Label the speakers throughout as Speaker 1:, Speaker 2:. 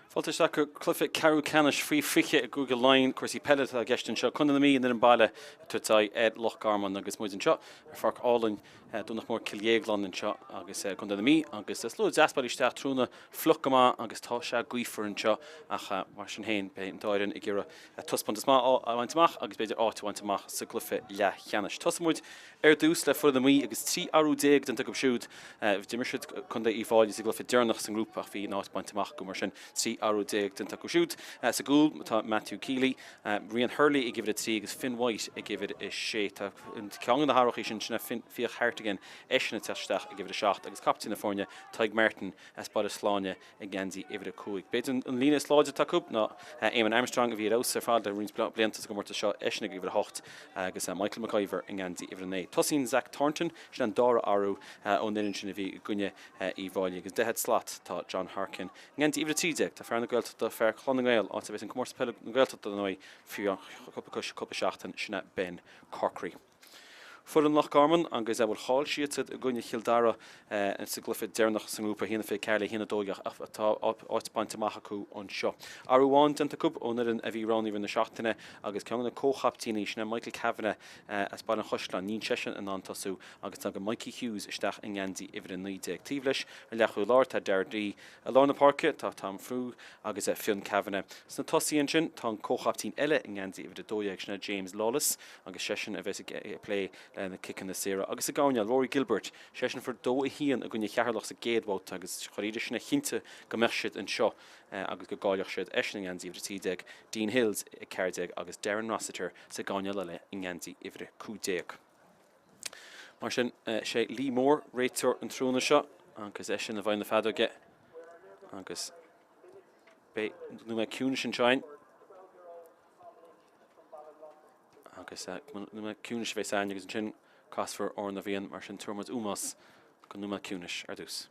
Speaker 1: Fáilte isteach go cluiche ceathrú ceannais faoi 20 i gCúige Laighean. Cúrsaí peile atá i gceist anseo. Contae na Mí an fhoireann baile ag tabhairt aghaidh ar Loch Garman agus muid anseo ar pháirc álainn Domhnach Mór Cill Dhéagláin anseo agus i gContae na Mí agus slua deas bailithe isteach tráthnóna fliuch go maith agus tá sé gaofar anseo ach mar sin féin beidh an dá fhoireann ag iarraidh taispeántas maith a bhaint amach agus b'fhéidir áit a bhaint amach sa gcluiche leathcheannais. Tosóidh muid Ar dtús le foireann na Mí agus 13 athrú déanta acu siúd. D'imir siad Contae Uíbh Fhailí sa gcluiche deireanach sa ngrúpa ach bhí an áit bainte amach acu mar sin 13 athrú déanta acu siúd. Sa gcúl tá Matthew Keeley, Rian Hurley ag uimhir 3 agus Finn White ag uimhir 6. Tá ceann de na hathruithe sin, sin é Fiach Hartigan, eisean ag teacht isteach ag uimhir 7 agus captaen na foirne Tadhg Martin as Baile Sláine i ngeansaí uimhir 5. B'fhéidir an líne is láidre atá acu ná Eamon Armstrong a bhí ar fheabhas ar fad le roinnt blianta sa gcomórtas seo, eisean ag uimhir 8 agus Michael McIver i ngeansaí uimhir 9. Tosaíonn Zach Thornton, sin an dara athrú ón fhoireann sin a bhí i gcoinne Uíbh Fhailí agus deichead slat tá John Harkin i ngeansaí uimhir 13. Tá fear na Gaeltachta, fear Chlann na nGael, áit a bheas an comórtas peile na Gaeltachta dar ndóigh faoi cúpla seachtain, sin é Ben Corkery. Foireann Loch Garman agus bhuel chaill siad i gcoinne Chill Dara sa gcluiche deireanach sa ngrúpa, 1-24 le 1-12 ach tá áit bainte amach acu anseo. Athrú amháin déanta acu ón fhoireann a bhí roghnaithe i rith na seachtaine agus ceann de na comhchaiptíní, sin é Michael Kavanagh as Baile an Chaisleáin, níl seisean in ann tosú agus tagann Mikey Hughes isteach i ngeansaí uimhir 19. Taobh leis ar leathchúl láir tá Darragh Dee. I lár na páirce tá Tom Frew agus Fionn Kavanagh. Sna tosaithe ansin tá an comhchaiptín eile i ngeansaí uimhir 12, sin é James Lawless agus seisean a bheas ag plé le na ciceanna saora. Agus sa gcoirnéal, Rory Gilbert, seisean a fuair 2-1 i gcoinne Cheatharlach sa gcéad bhabhta agus dháiríre sin a chinntigh go mbeadh siad anseo agus go gcaillfeadh siad. Eisean i ngeansaí uimhir 13, Dean Hills 14 agus Darren Rossiter sa gcoirnéal eile i ngeansaí uimhir 15. Mar sin, sé Lee Moore réiteoir an tráthnóna seo agus eisean i bhfeighil na feadóige agus beidh nóiméad ciúnais anseo againn agus nóiméad ciúnais a bheas againn agus ansin casfar Amhrán na bhFiann, mar sin tabharfaidh muid ómós don nóiméad ciúnais ar dtús.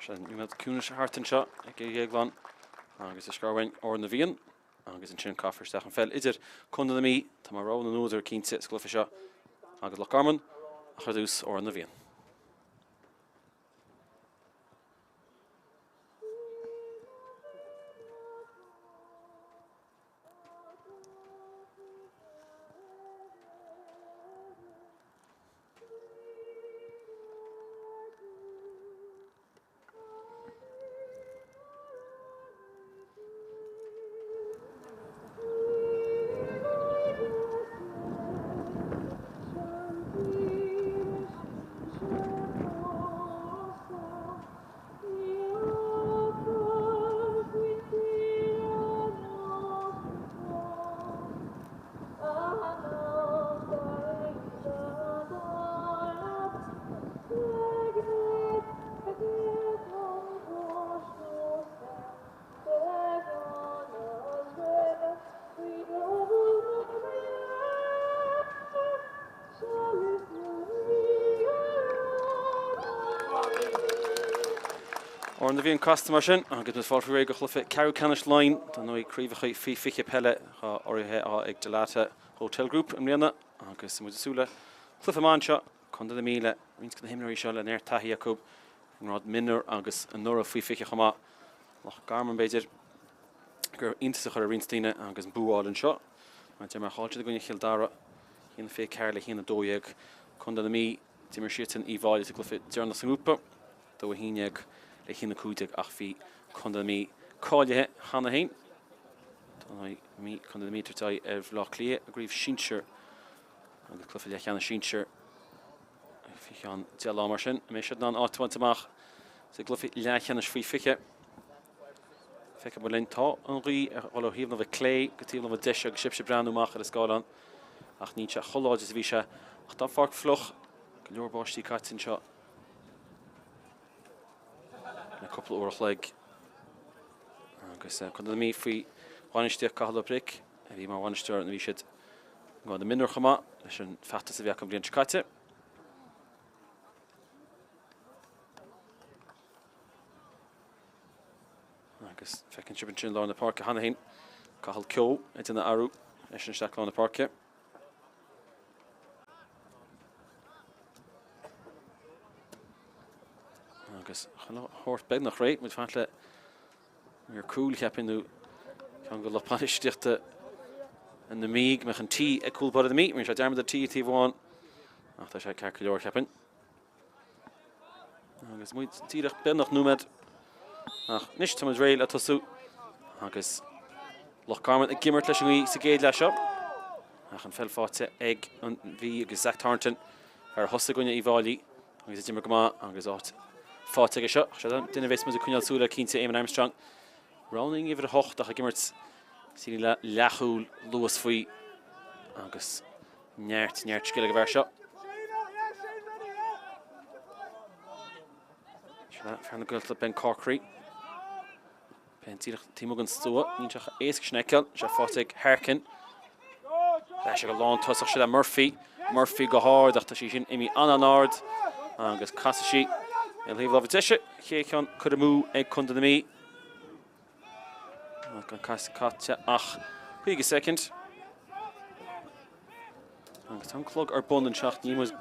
Speaker 1: Sin nóiméad ciúnais thart anseo i gCill Dhéagláin agus is gearr uainn Amhrán na bhFiann agus ansin caithfear isteach an pheil idir Contae na Mí, tá mar rogha na n-údar cinnte sa gcluiche seo, agus Loch Garman ach ar dtús Amhrán na bhFiann. Amhrán na bhFiann casta mar sin agus muid ag fáil réidh do chluiche ceathrú ceannais Laighean, dar ndóigh craobhacha faoi 20 peile atá urraithe ag Dalata Hotel Group i mbliana agus muid ag súil le cluiche maith anseo, Contae na Mí le roinnt de na himreoirí seo le neart taithí acu i ngrád mionúr agus anuraidh faoi 20 chomh maith. Loch Garman b'fhéidir gur iontas a chur ar roinnt daoine agus an bua a fháil anseo. Mar deir mé, chaill siad i gcoinne Chill Dara, 1-24 le 1-12. Contae na Mí, d'imir siadsan Uíbh Fhailí sa gcluiche deireanach sa ngrúpa, 2-11 le 1-15 ach bhí Contae na Mí cáilithe cheana féin. Mí, Contae na Mí ag tabhairt aghaidh ar Bhaile Átha Cliath i gcraobh sinsir agus cluiche leathcheannais sinsir faoi cheann 10 lá mar sin. An mbeidh siad in ann áit a bhaint amach sa gcluiche leathcheannais faoi 20? Feicfidh muid linn. Tá an ghaoth ag dul ó thaobh na láimhe clé go taobh na láimhe deise agus sibhse ag breathnú amach ar an scáileán ach níl sé chomh láidir is a bhí sé. Ach tá an pháirc fliuch, go leor báistí caite anseo le cúpla uair a chloig. Agus Contae na Mí faoi bhainistíocht Cathal Ó Bric, a bhí mar bhainisteoir nuair a bhí siad i ngrád na mionúr chomh maith leis an feachtas a bhí acu an bhliain seo caite. Agus feiceann sibh ansin lár na páirce cheana féin, Cathal Keogh ag déanamh athrú eisean isteach lár na páirce. Agus chun a thabhairt beagnach réidh, muid fanacht le mír cúil, cheapfainn, nó ceann de lucht bainistíochta na Mí, go mbeadh an T ag cúl báire na Mí. Rinne sé dearmad ar T taobh amháin, ach tá sé ceart go leor, cheapfainn. Agus muid díreach beagnach nóiméad ach anois tá muid réidh le tosú agus Loch Garman ag imirt leis an ngaoth sa gcéad leath seo. Ach an pheil faighte ag an Mhí agus Zach Thornton fear a thosaigh i gcoinne Uíbh Fhailí agus a d'imir go maith agus áit faighte aige seo. Ach seo duine a bheas muid ag coinneáil súil air cinnte, Eamon Armstrong. Roghnaithe in uimhir a hocht ach ag imirt sa líne leathchúil luas faoi agus Neart, neart scil ag an bhfear seo. Fear na Gaeltachta Ben Corkery. Ben díreach taobh amuigh den stua, níl sé chomh éasca sin a fheiceáil. Sé faighte ag Harkin. Leis ag an lántosach seo le Murphy. Murphy go hard ach tá sí sin imithe an-an-ard agus casfaidh sí ar thaobh láimhe deise. Chéad cheann cur amú ag Contae na Mí. Gan caite ach 50 soicind. Agus tá an clog ar bun anseo ach níl muid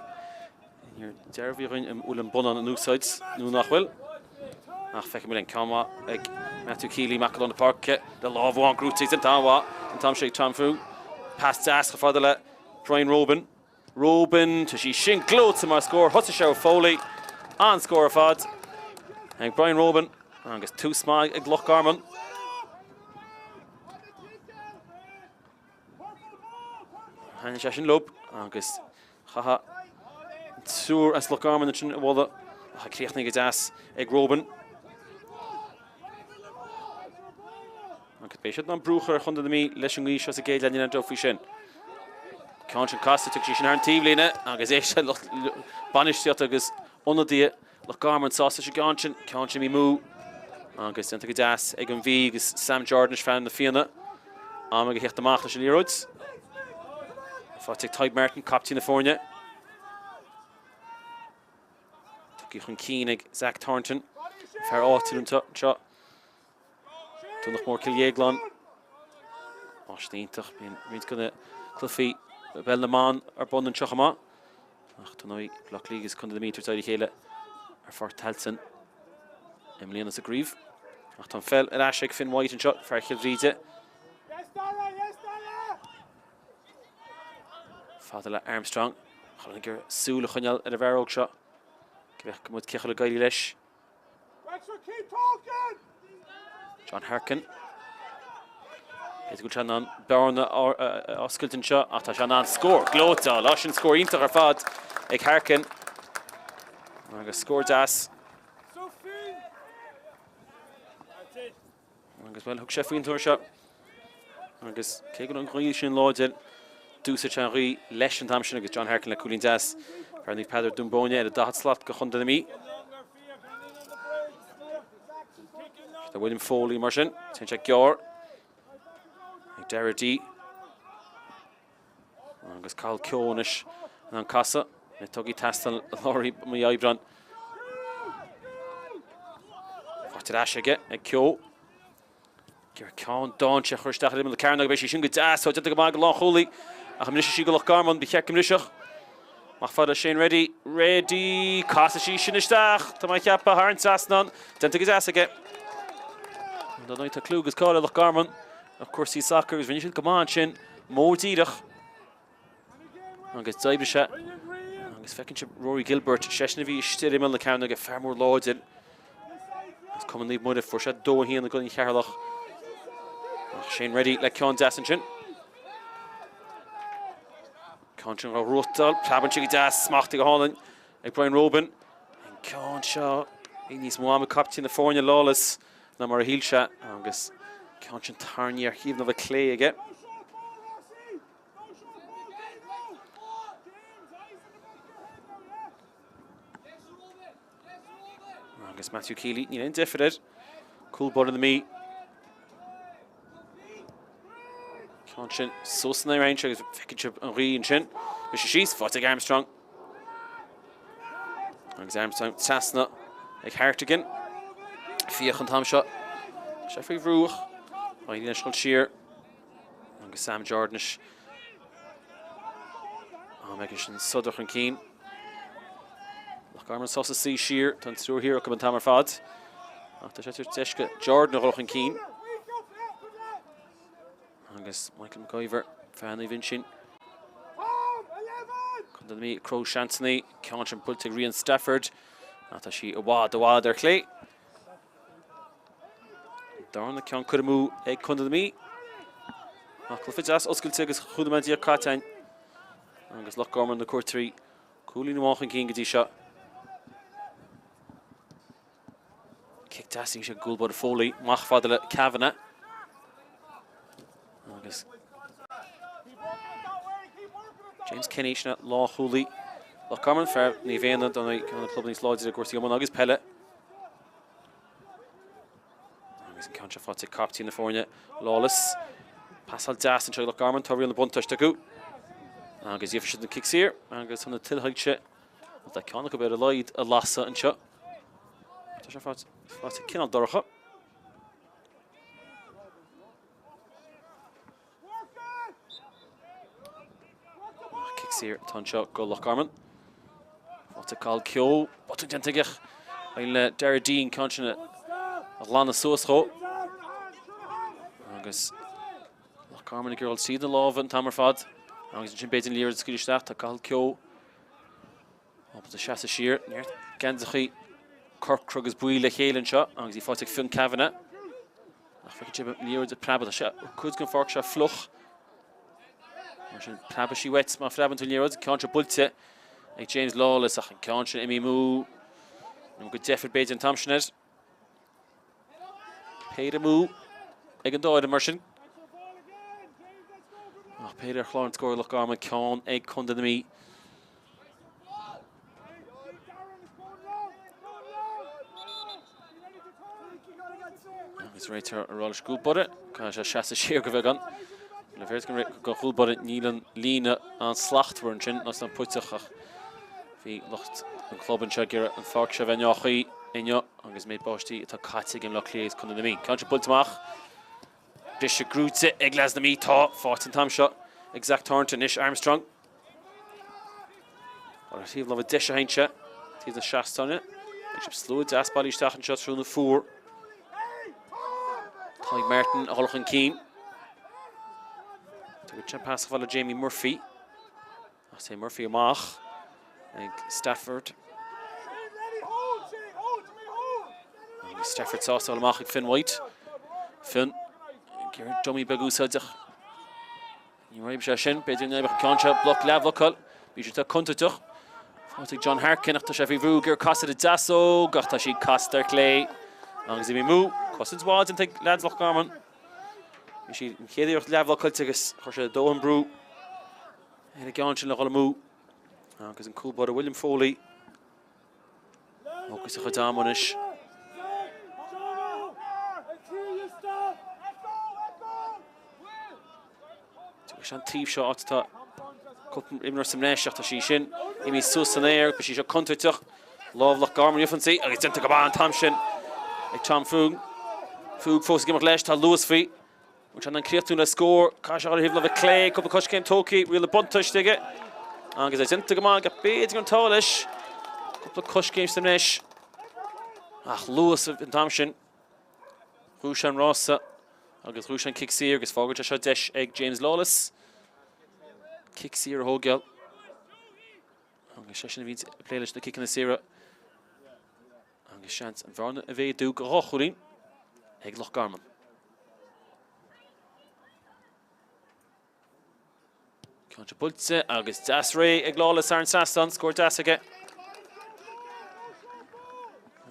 Speaker 1: níor dearbhaíodh dhúinn an bhfuil an bonnán in úsáid nó nach bhfuil. Ach feicfidh muid an ceann maith ag Matthew Keeley, amach go lár na páirce le lámh amháin gnóite déanta an-mhaith an t-am seo ag Tom Frew. Pas deas chomh fada le Brian Robin. Robin, tá sí sin gleoite mar scór, thosaigh sé ó Foley, an-scór ar fad ag Brian Robin agus tús maith ag Loch Garman. Thaitnigh sé sin leo agus chaithfeadh an triúr as Loch Garman ansin a mholadh ach críochnaithe go deas ag Robin. Agus beidh siad in ann brú a chur ar Chontae na Mí leis an ngaoth seo sa gcéad leath, níl aon dabht faoi sin. Ceann sin casta, tiocfaidh sí sin thar an taobhlíne agus éist le lucht bainistíochta agus ionadaithe Loch Garman sásta leis an gceann sin, ceann sin imithe amú agus déanta go deas ag an Mhí agus Sam Jordan is fear na Fianna. Am aige theacht amach leis an liathróid. Faighte ag Tadhg Martin, captaen na foirne. Tugtha chun cinn ag Zach Thornton, fear áitiúil anseo. Domhnach Mór Cill Dhéagláin. Áis iontach. Bíonn roinnt de na cluichí i bpeil na mban ar bun anseo chomh maith. Ach dar ndóigh, Baile Átha Cliath agus Contae na Mí ag tabhairt aghaidh ar a chéile ar Pháirc Tailteann i mbliana sa gcraobh. Ach tá an pheil ar ais ag Finn White anseo, fear Chill Bhríde. Fada le Armstrong. Chun ag iarraidh súil a choinneáil ar an bhfear óg seo. Go bhfeicfidh muid cé chomh ag éirí leis. John Harkin. B'fhéidir go bhfuil sé in ann bearna a oscailt anseo ach tá sé in ann scór gleoite a fháil. Sin scór iontach ar fad ag Harkin. Agus scór deas. Agus bhuel, thug sé faoin uair seo. Agus cé go raibh an ghaoth sin láidir, d'úsáid sé an ghaoth leis an t-am sin agus John Harkin le cúilín deas. Fear Naomh Peadar Dún Bóinne ar an 40 slat go Chontae na Mí. Tá William Foley mar sin, téann sé gearr ag Dara Dee. Agus Cathal Keogh anois in ann casadh. Miotógaí teastáil i lár mí Aibreáin. Faighte ar ais aige ag Keogh. Gur ceann dainséarach a chur isteach ar imeall na cearnóige. Beidh sí sin go deas. Tá déanta go maith ag an lánchúlaí. Ach an mbrisfidh sí go Loch Garman? Ba cheart go mbrisfeadh. Amach fada le Shane Reddy. Reddy! Casfaidh sí sin isteach. Tá mé ag ceapadh thar an trasnán. Déanta go deas aige. Dar ndóigh tá clú agus cáil ar Loch Garman ar chúrsaí sacair agus rinne siad go maith ansin. Modh díreach agus d'oibrigh sé agus feiceann sibh Rory Gilbert, seisean a bhí istigh ar imeall na cearnóige, fear mór láidir as Cumann Naomh Muire, fuair sé 2-1 i gcoinne Cheatharlach. Ach Shane Reddy le ceann deas ansin. Ceann sin á ghnóthachtáil, preabann sé go deas, smachtaithe go hálainn ag Brian Robin. An ceann seo, bhí níos mó ama ag captaen na foirne Lawless ná mar a shíl sé agus ceann sin tarraingthe ar thaobh na láimhe clé aige. Agus Matthew Keeley, níl aon deifir air. Cúl báire na Mí. Ceann sin suas san aer agus feiceann sibh an ghaoth ansin. Briseadh síos, faighte ag Armstrong. Agus Armstrong trasna ag Hartigan. Fiach an t-am seo. Sé faoi bhrú. Éiríonn leis dul siar. Agus Sam Jordan anois. Am aige sin sodar chun cinn. Loch Garman sásta suí siar, tá an triúr thiar acu an t-am ar fad. Ach tá sé ag tabhairt deis go Jordan a dhul chun cinn. Agus Michael McIver, fear Naomh Uinseann. Contae na Mí ag cruthú seansanna, ceann sin buailte ag Rian Stafford. Ach tá sí i bhfad, i bhfad ar chlé. Darna ceann curtha amú ag Contae na Mí. Ach cluiche deas oscailte agus chúnamh Dé caite againn. Agus Loch Garman na cuairteoirí cúilín amháin chun cinn go dtí seo. Cic deas ag an gcúl báire Foley amach fada le Kavanagh. Agus James Kenny sin lánchúlaí Loch Garman, fear Naomh Éanna, dar ndóigh ceann de na clubanna níos láidre i gcúrsaí iomána agus peile. Agus an ceann seo faighte ag captaen na foirne, Lawless. Pasáil deas anseo ag Loch Garman, tá riail na buntáiste acu. Agus gheobhaidh siad an cic saor agus tá na tuilsoilse, tá ceann acu ar a laghad a lasadh anseo. Tá sé faighte cineál dorcha. Cic saor atá anseo go Loch Garman. Faighte ag Cathal Keogh. Botún déanta aige. Éiríonn le Dara Deane ceann sin a ghlanadh suas dhó. Agus Loch Garman ag iarraidh tríd na lámha an t-am ar fad. Agus ansin b'fhéidir an liathróid a scaoileadh isteach. Tá Cathal Keogh ábalta seasamh siar. Neart geansachaí corcra agus buí le chéile anseo agus í faighte ag Fionn Kavanagh. Ach feiceann sibh an liathróid ag preabadh. Tá sé cuid den pháirc seo fliuch. Mar sin preabfaidh sí uait má phreabann tú an liathróid. Ceann seo buailte ag James Lawless ach an ceann sin imithe amú. Nó go deifir b'fhéidir an t-am sin air. Péire amú ag an dá fhoireann mar sin. Ach péire ar chlár an scóir Loch Garman, ceann ag Contae na Mí. Agus réiteoir ag rá leis an gcúl báire, caithfidh sé seasamh siar go bheagán. Le bheith go chúl báire níl an líne an-slachtmhar ansin, ná san puiteach ach bhí lucht an chlub anseo ag iarraidh an pháirc seo a bheith i ndea-chaoi inniu agus méid báistí atá caite ag Bleá Cliath agus Contae na Mí. Ceann seo buailte amach. Briseadh gnóthaithe ag leaids na Mí. Tá faighte an t-am seo ag Zach Thornton. Anois Armstrong. Ar thaobh láimhe deise a théann sé. Taobh na seastáine. Beidh sibh slua deas bailithe isteach anseo tráthnóna fuar. Tadhg Martin a dhul chun cinn. Tugann sé pas chomh fada le Jamie Murphy. Ach téann Murphy amach ag Stafford. Agus Stafford sásta dul amach ag Finn White. Finn ag iarraidh dummy beag a úsáid ach ní raibh sé sin. B'fhéidir go n-oibreodh an ceann seo. Bloc leathbhlocáil. Bhí sé contúirteach. Faighte ag John Harkin ach tá sé faoi bhrú ag iarraidh casadh ar an deasóg ach tá sí casta ar clé. Agus imithe amú. Cosaint mhaith déanta ag leaids Loch Garman. Bhí sí an chéad iarracht leathbhlocáilte agus chuir sé dóthain brú ar an gceann sin le dhul amú agus an cúl báire William Foley agus a chuid ama anois. Tugann sé an taobh seo áit atá cúpla imreoir sa mbreis ach tá sí sin imithe suas san aer, beidh sí seo contúirteach. Lámh Loch Garman ionsaí agus déanta go maith an t-am sin ag Tom Foog. Foog fós ag imeacht leis, tá luas faoi. Bhfuil sé in ann críochnú le scór? Caithfidh sé a dhul ar thaobh láimhe clé, cúpla coiscéim tógtha, riail na buntáiste aige. Agus é déanta go maith aige, b'fhéidir an t-ádh leis. Cúpla coiscéim sa mbreis. Ach luas an t-am sin. Ghnóthaigh sé an rása agus ghnóthaigh sé an cic saor agus fágann sé seo deis ag James Lawless. Cic saor a thógáil. Agus seisean a bhíonn ag plé leis na ciceanna saora. Agus seans an bhearna a mhéadú go dhá chúilín ag Loch Garman. Ceann seo buailte agus deas réidh ag Lawless thar an trasnán, scór deas aige.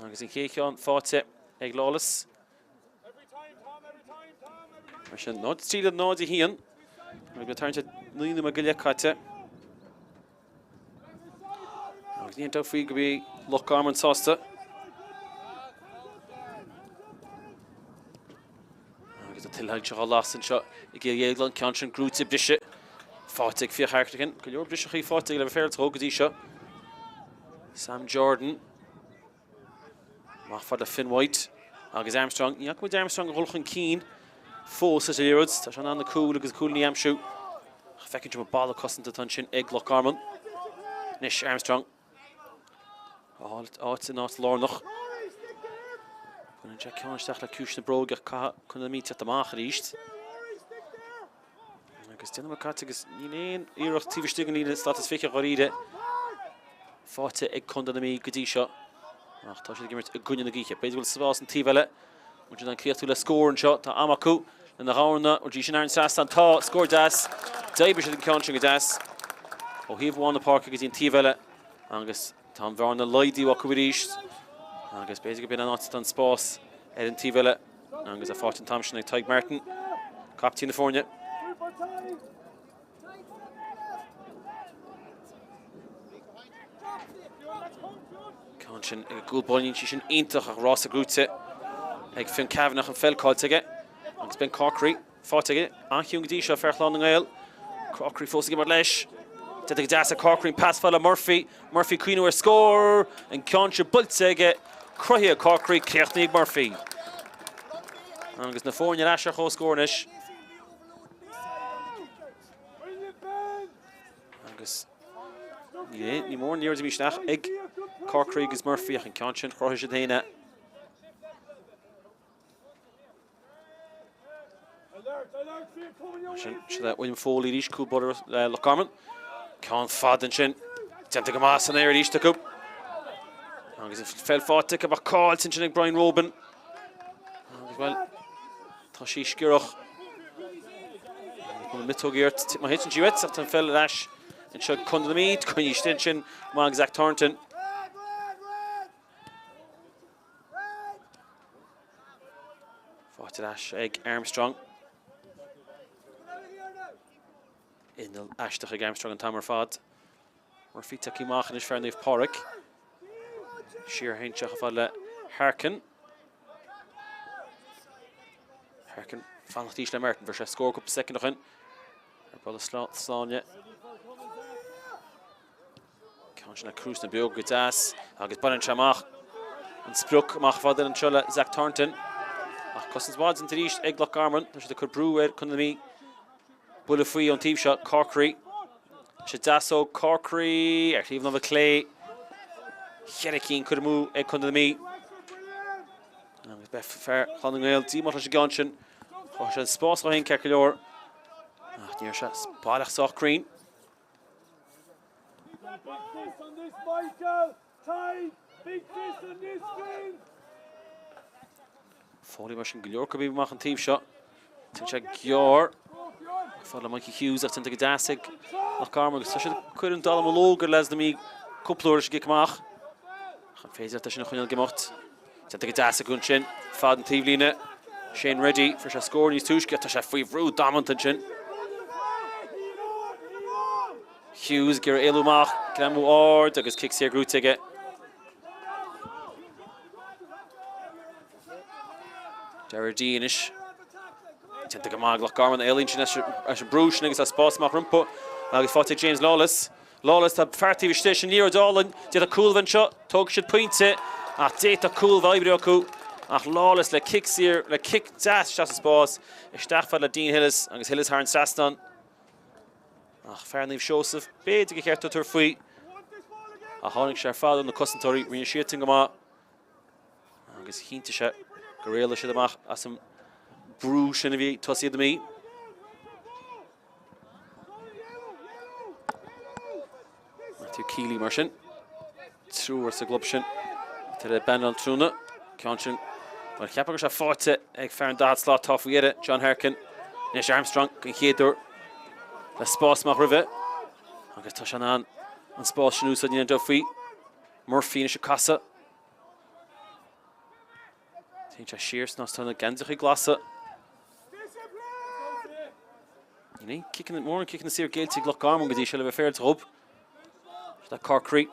Speaker 1: Agus an chéad cheann faighte ag Lawless. Mar sin, 0-3 le 0-1. Agus beidh tarraingt 9 nóiméad go leith caite. Agus ní aon dabht faoi go mbeidh Loch Garman sásta. Agus tá tuilleadh soilse á lasadh anseo i gCill Dhéagláin, ceann sin gnóite briseadh faighte ag Fiach Hartigan. Go leor briseachaí faighte ag le bheith féaráilte go dtí seo. Sam Jordan. Amach fad le Finn White agus Armstrong. Ní fhaca muid Armstrong a dhul chun cinn fós sa liathróid. Tá sé in ann na cúil agus cúilíní a aimsiú. Ach feiceann sibh an balla cosanta atá ansin ag Loch Garman. Anois Armstrong. Áit in áit lárnach. Baineann sé ceann isteach le ciumhais na bróige ach caithfidh Contae na Mí teacht amach arís. Agus 10 nóiméad caite agus níl aon iarracht taobh istigh den líne slat is 20 dháiríre faighte ag Contae na Mí go dtí seo. Ach tá siad ag imirt i gcoinne na gaoithe. B'fhéidir go bhfuil spás an taobh eile. Bhfuil siad in ann críochnú le scór anseo. Tá am acu lena dhornadh. Bhfuil sí sin thar an trasnán? Tá. Scór deas. D'oibrigh siad an ceann sin go deas. Ó thaobh amháin na páirce go dtí an taobh eile. Agus tá an bhearna laghdaithe acu arís. Agus b'fhéidir go b'in an áit atá an spás ar an taobh eile. Agus é faighte an t-am sin ag Tadhg Martin, captaen na foirne. Ceann sin ag an gcúl báire, níl sí sin iontach ach rása gnóite ag Fionn Kavanagh an pheil caillte aige agus Ben Corkery. Faighte aige. An-chiúin go dtí seo, fear Chlann na nGael. Corkery fós ag imirt leis. Déanta go deas ag Corkery, an pas fada le Murphy. Murphy ag cuimhniú ar scór. An ceann seo buailte aige. Cruthaithe ag Corkery, críochnaithe ag Murphy. Agus na foirne ar ais ar comhscór anois. Agus ní mór an liathróid a bhí isteach ag Corkery agus Murphy ach an ceann sin chruthaigh siad féin é. Sin é William Foley arís, cúl báire le Loch Garman. Ceann fada ansin, déanta go maith san aer arís acu. Agus an pheil faighte acu ach caillte ansin ag Brian Robin. Agus bhuel, tá sí sciorrach. Agus miotóg ort, má thiteann sí uait, ach tá an pheil ar ais anseo ag Contae na Mí. Coinnithe istigh ansin go maith ag Zach Thornton. Faighte ar ais ag Armstrong. Inneall aisteach ag Armstrong an t-am ar fad. Murphy tagtha amach anois fear Naomh Pádraig. Siar anseo chomh fada le Harkin. Harkin fanacht arís le Martin. Fuair sé scór cúpla soicind ó shin. Ar buile sláine. Ceann sin le Cruz na Beoga go deas agus baineann sé amach an sprioc amach fada anseo le Zach Thornton. Ach cosaint mhaith déanta arís ag Loch Garman. Tá siad ag cur brú ar Contae na Mí. Buille faoi ón taobh seo, Corkery. Sé deas ó Corkery ar thaobh na láimhe clé. Cheithre cinn curtha amú ag Contae na Mí. Agus beidh fear Chlann na nGael díomách leis an gceann sin. Chuir sé an spás dó féin ceart go leor. Ach ní raibh sé baileach sách cruinn. Foley mar sin go leor acu amach an taobh seo. Téann sé gearr. Fad le Mikey Hughes ach déanta go deas ag Loch Garman agus tá siad ag cur an dallamullóg ar leaids na Mí cúpla uair leis an gcic amach. Ach an féidir leat é sin a choinneáil ag imeacht? Déanta go deas acu ansin. Fad an taobhlíne. Shane Reddy, fuair sé scór níos túisce. Tá sé faoi bhrú damanta ansin. Hughes ag iarraidh éalú amach. Greamú ard agus cic saor gnóite aige. Dara Dee anois. Déanta go maith ag Loch Garman. Éalaíonn sin as an brú sin agus tá spás amach rompu. Agus faighte ag James Lawless. Lawless, tá fear taobh istigh, sin liathróid álainn, d'fhéadfadh cúl a bheith anseo, tógfaidh siad pointe ach d'fhéadfadh cúl a bheith oibrithe acu ach Lawless le cic saor, le cic deas isteach sa spás, isteach fad le Dean Hillis agus Hillis thar an trasnán. Ach fear Naomh Seosamh, b'fhéidir gur cheart dó tabhairt faoi ach tháinig sé ar fad ó na cosantóirí, rinne siadsan go maith agus chinntigh sé gur éalaigh siad amach as an brú sin a bhí ag tosaithe na Mí. Matthew Keeley mar sin. Triúr sa gclub sin. Atá le bean altrúna. Ceann sin mar cheapfá go raibh sé faighte ag fear an 40 slat atá faoi dheireadh, John Harkin. Anois Armstrong den chéad uair. Le spás amach roimhe agus tá sé in ann an spás sin a úsáid, níl aon dabht faoi. Murphy anois ag casadh. Téann sé siar san áit atá na geansaithe glasa. Níl aon ciceanna, mórán ciceanna saor géillte ag Loch Garman go dtí seo le bheith féaráilte dhób. Seo Corkery.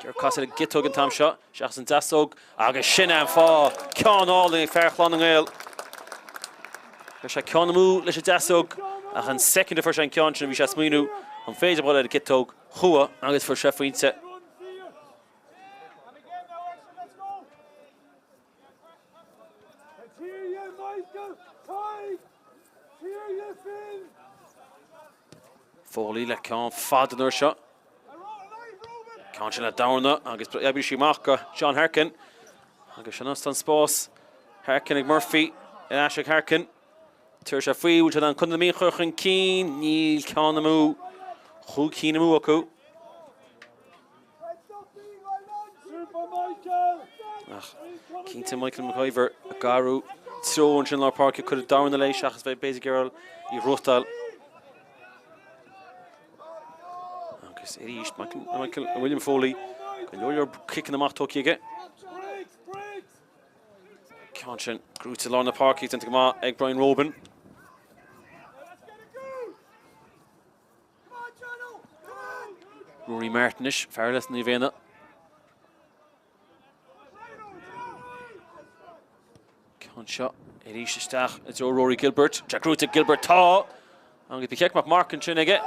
Speaker 1: Ag casadh ar an gciotóg an t-am seo, seachas an deasóg, agus sin é an fáth! Ceann álainn ag fear Chlann na nGael. Chuir sé ceann amú leis an deasóg, ach an soicind a fuair sé an ceann sin bhí sé ag smaoineamh an féidir dhul ar an gciotóg, chuaigh agus fuair sé phointe. Foley le ceann fada an uair seo. Ceann sin le dorna agus oibríonn sí amach go John Harkin. Agus sin an spás. Harkin ag Murphy, ar ais ag Harkin. Tabharfaidh sé faoi, bhfuil sé in ann Contae na Mí a chur chun cinn? Níl ceann amú. Chúig chinn amú acu. Ach cinnte Michael McIver ag athrú treo ansin lár páirce, cuireadh dorna léi seachas bheith b'fhéidir ag iarraidh í a ghnóthachtáil. Agus arís Michael, Michael William Foley, go leor leor ciceanna amach tógtha aige. Ceann sin gnóite lár na páirce déanta go maith ag Brian Robin. Rory Martin anois, fear eile as Naomh Éanna. Ceann seo arís isteach i dtreo Rory Gilbert. Jack gnóite Gilbert tá! Agus ba cheart go mbeadh marc ansin aige.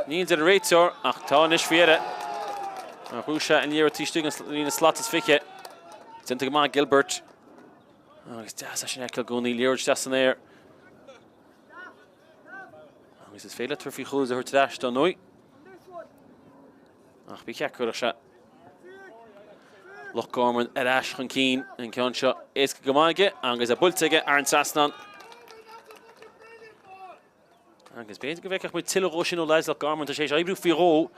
Speaker 1: Níl deir an réiteoir ach tá anois faoi dheireadh. Mar ghnóthaigh sé an liathróid taobh istigh den líne slat is 20. Déanta go maith Gilbert. Agus deas é sin a fheiceáil i gcónaí, liathróid isteach san aer. Agus is féidir leat tabhairt faoi chúl is a thabhairt ar ais, dar ndóigh. Ach ba cheart go gcuirfeadh sé Loch Garman ar ais chun cinn an ceann seo éasca go maith aige agus é buailte aige thar an trasnán. Agus b'fhéidir go bhfeicfeadh muid tuilleadh dhó sin ó leaids Loch Garman tá sé tar éis oibriú faoi dhó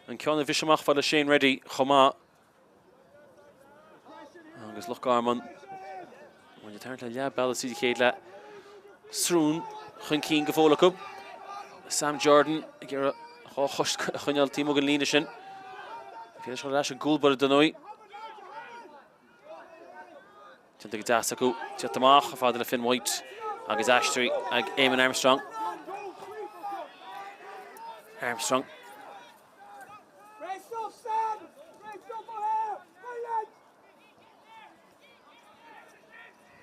Speaker 1: an ceann a bhris amach fad le Shane Reddy chomh maith. Agus Loch Garman muid ag tarraingt le leath bealaigh tríd an chéad leath. Srón chun cinn go fóill acu. Sam Jordan ag iarraidh a dhá chois a choinneáil taobh amuigh den líne sin. Féidir leis ar ais an gcúl báire dar ndóigh. Déanta go deas acu. Teacht amach ar fad le Finn White agus aistrithe ag Eamon Armstrong. Armstrong.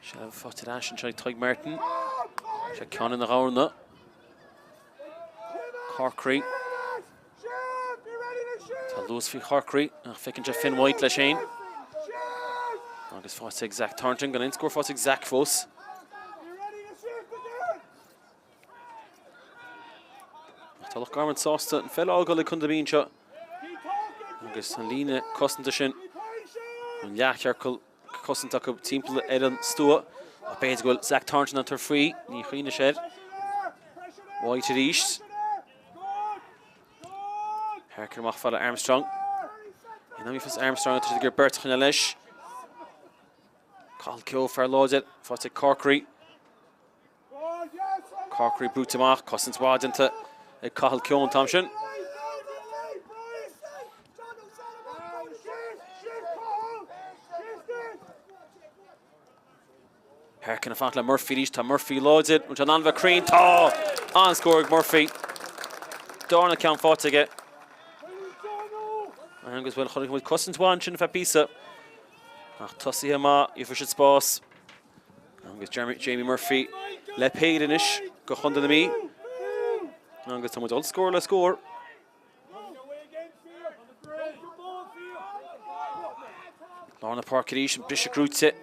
Speaker 1: Seilbh faighte ar ais anseo ag Tadhg Martin. Sé ceann ina dhorna. Corkery. Tá luas faoi Chorkery ach feiceann sé Finn White leis féin. Agus faighte ag Zach Thornton, gan aon scór faighte ag Zach fós. Ach tá Loch Garman sásta an pheil a fhágáil ag Contae na Mí anseo. Agus an líne cosanta sin, an leathchiorcal cosanta acu timpeall ar an stua. Ach b'fhéidir go bhfuil Zach Thornton ag tabhairt faoi, ní chuimhne sé air. White arís. Harkin amach fad le Armstrong. In am fós Armstrong atá siad ag iarraidh beirt a choinneáil leis. Cathal Keogh fear láidir, faighte ag Corkery. Corkery brúite amach, cosaint mhaith déanta ag Cathal Keogh an t-am sin. Harkin ag fanacht le Murphy arís, tá Murphy láidir, bhfuil sé in ann a bheith cruinn, tá! An-scór ag Murphy. Darna ceann faighte aige. Agus bhuel, chonaic muid cosaint mhaith ansin ar feadh píosa. Ach tosaithe maith, gheobhaidh siad spás. Agus Jamie Murphy le péire anois do Chontae na Mí. Agus tá muid ag dul scór le scór. Lár na páirce arís, an briseadh gnóite.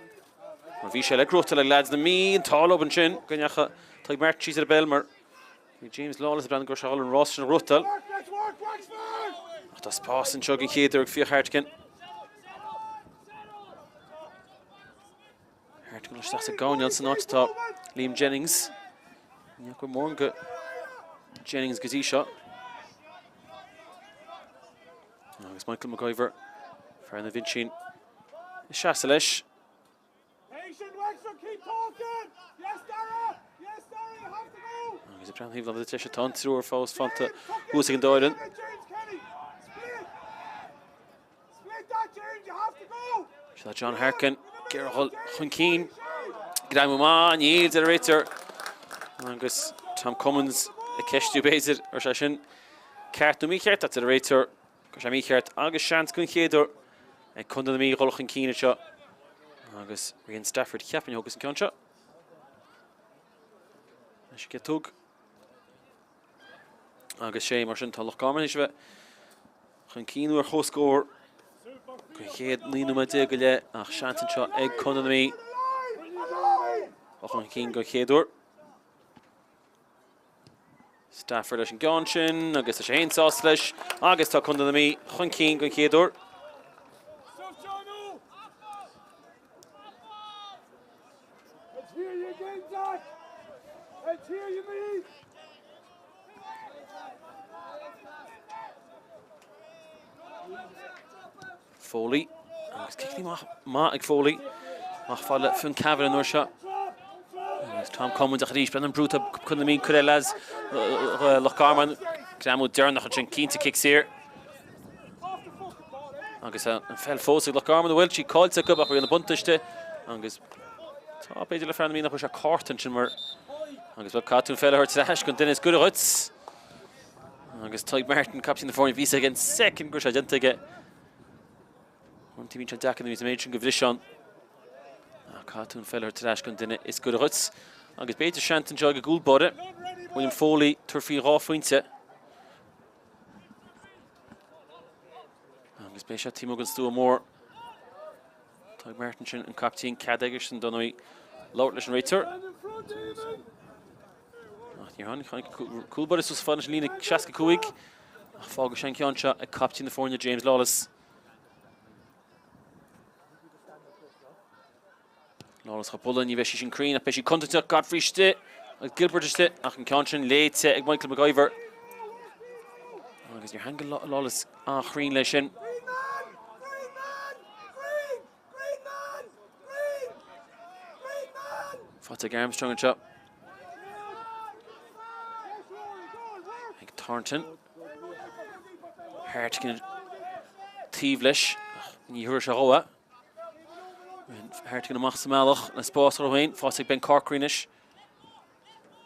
Speaker 1: Mar bhí sé le gnóthachtáil ag leaids na Mí, an t-ádh leo ansin go ndeachaigh Tadhg Martin síos ar an bpeil mar bhí James Lawless ag breathnú go raibh sé ag dul an rás sin a ghnóthachtáil. Ach tá spás anseo den chéad uair ag Fiach Hartigan. Hartigan isteach sa gcoirnéal san áit atá Liam Jennings. Ní fhaca mórán de Jennings go dtí seo. Agus Michael McIver, fear na bhFinsín, ag seasamh leis. Agus Agus ag breathnú taobh láimhe deise tá an triúr fós fanta thuas ag an dá fhoireann. Seo John Harkin ag iarraidh a dhul chun cinn. Greamú maith, níl, deir an réiteoir. Agus Tom Cummins ag ceistiú b'fhéidir, an raibh sé sin ceart nó mícheart, ach deir an réiteoir go raibh sé mícheart agus seans den chéad uair ag Contae na Mí dhul chun cinn anseo. Agus Rian Stafford cheapfainn a thógas an ceann seo. Anois cé thug? Agus sé mar sin tá Loch Garman théis a bheith chun cinn ar chomhscór don chéad 19 nóiméad go leith ach seans anseo ag Contae na Mí dul chun cinn den chéad uair. Stafford leis an gceann sin agus tá sé féin sásta leis agus tá Contae na Mí chun cinn den chéad uair. Foley agus ciceanna amach maith ag Foley. Amach fad le Fionn Kavanagh an uair seo. Agus Tom Cummins ach arís breathnaigh an brú atá Contae na Mí ag cur ar leaids Loch Garman. Greamú deireanach ansin cinnte cic saor. Agus an pheil fós ag Loch Garman an bhfuil sí caillte acu ach bhí an buntáiste agus tá b'fhéidir le fear na Mí nach bhfuil sé cárta ansin mar agus bhuel caithfidh tú an pheil a thabhairt ar ais don duine is gaire dhuit. Agus Tadhg Martin, captaen na foirne, bhí a fhios aige an soicind go raibh sé déanta aige. An bíonn sé deacair nuair a bhíonn an méid sin de bhris ann. Caithfidh tú an pheil a thabhairt ar ais don duine is gaire dhuit. Agus b'fhéidir seans anseo ag an gcúl báire, William Foley, tabhairt faoi dhá phointe. Agus beidh sé taobh amuigh den stua mór. Tadhg Martin sin an captaen cead aigesean dar ndóigh labhairt leis an réiteoir. Ach níor tháinig, tháinig cúl báire suas fad leis an líne 65 ach fágfaidh sé an ceann seo ag captaen na foirne James Lawless. Lawless chomh bulla, ní bheidh sí sin cruinn ach beidh sí contúirteach, Godfrey istigh agus Gilbert istigh ach an ceann sin léite ag Michael McIver. Agus níor tháinig Lawless an-chruinn leis sin. Faighte ag Armstrong anseo. Ag Thornton. Hartigan taobh leis. Ní thabharfaidh sé dhó é. Hartigan amach sa mbealach le spás dhó féin. Faighte ag Ben Corkery anois.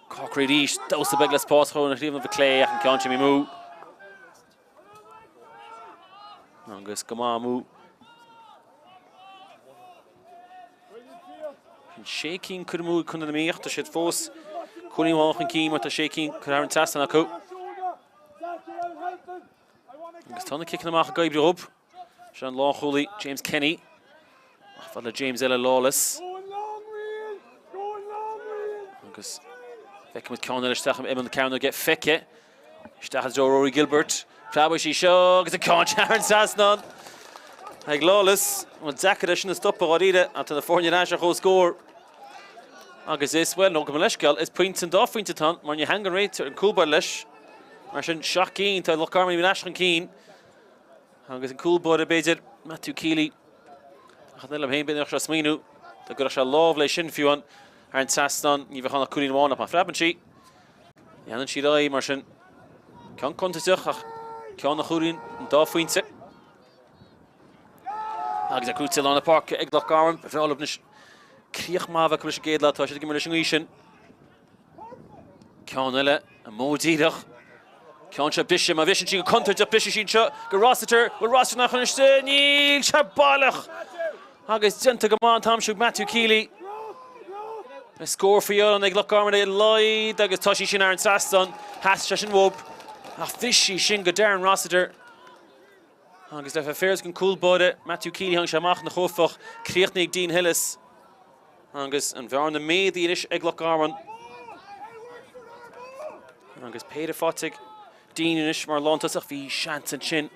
Speaker 1: Corkery arís. Damhsa beag le spás dhó ina thaobh clé ach an ceann sin amú. Agus go maith amú. Sin sé cinn curtha amú ag Contae na Mí ach tá siad fós cúilín amháin chun cinn mar tá sé cinn curtha thar an trasnán acu. Agus tá na ciceanna amach ag oibriú dhóibh. Seo an lánchúlaí James Kenny. Ach fad le James eile Lawless. Agus feicimid ceann eile isteach in imeall na cearnóige feicthe. Isteach i dtreo Rory Gilbert. Preabfaidh sí seo agus an ceann thar an trasnán ag Lawless. Bhuel, deacair é sin a stopadh dháiríre ach tá na foirne ar ais ar comhscór. Agus is, bhuel, nó gabh mo leithscéal, is pointe an dá phointe atá ann mar níor theangaigh an réiteoir an cúl báire leis. Mar sin, 7 gcinn, tá Loch Garman ar ais chun cinn. Agus an cúl báire, b'fhéidir, Matthew Keeley. Ach an eile féin, b'fhéidir nach raibh sé ag smaoineamh dá gcuirfeadh sé lámh léi sin fiú amháin thar an trasnán, ní bheadh ann ach cúilín amháin ach má phreabann sí, Leanann siad ar aghaidh mar sin. Ceann contúirteach ach ceann a chóiríonn an dá phointe. Agus é gnóite i lár na páirce ag Loch Garman. Ba bhreá leo anois críoch maith a bheith acu leis an gcéad leath. Tá siad ag imirt leis an ngaoth sin. Ceann eile, amú díreach. Ceann seo briseadh, má bhriseann sí go contúirteach, briseann sí anseo go Rossiter. Bhfuil Rossiter nach istigh? Níl sé baileach! Agus déanta go maith an t-am seo ag Matthew Keeley. Beidh scór faoi dheireadh ag Loch Garman ar a laghad agus tá sí sin thar an trasnán. Theastaigh sé sin uathu ach bhris sí sin go Darren Rossiter. Agus le bheith fair don cúl báire Matthew Keeley tháinig sé amach ina chumhachtach. Críochnaithe ag Dean Hillis. Agus an bhearna méadaithe anois ag Loch Garman. Agus péire faighte ag Dean anois mar lántosach bhí seans ansin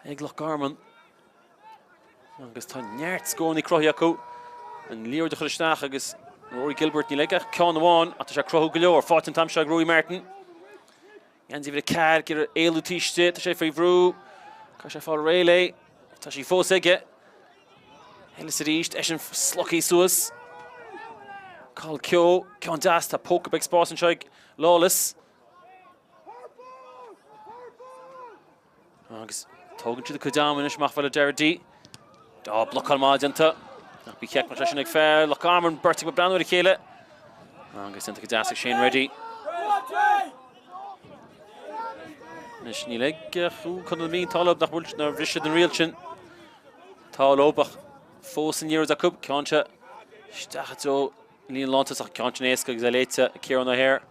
Speaker 1: ag Loch Garman. Agus tá neart scóranna cruthaithe acu. An liathróid a chur isteach agus Rory Gilbert níl aige ach ceann amháin ach tá sé ag cruthú go leor. Faighte an t-am seo ag Ruairí Martin. Geansaí uimhir 4 ag iarraidh éalú taobh istigh. Tá sé faoi bhrú. Caithfidh sé fáil réidh léi. Tá sí fós aige. Hillis arís, eisean slogtha suas. Cathal Keogh, ceann deas, tá póca beag spáis anseo ag. Lawless. Agus tógann siad a gcuid ama anois amach le Derrody. Tá blocáil maith déanta. Ach ba cheart go mbeadh sé sin ag fear Loch Garman, beirt ag breathnú ar a chéile. Agus déanta go deas ag Shane Reddy. Anois níl ag Contae na Mí an t-ádh leo nach bhfuil nár bhris siad an riail sin. Tá leo ach fós an liathróid acu, ceann seo isteach i dtreo líne lántosach, ceann sin éasca agus é léite ag Ciarán O'Hare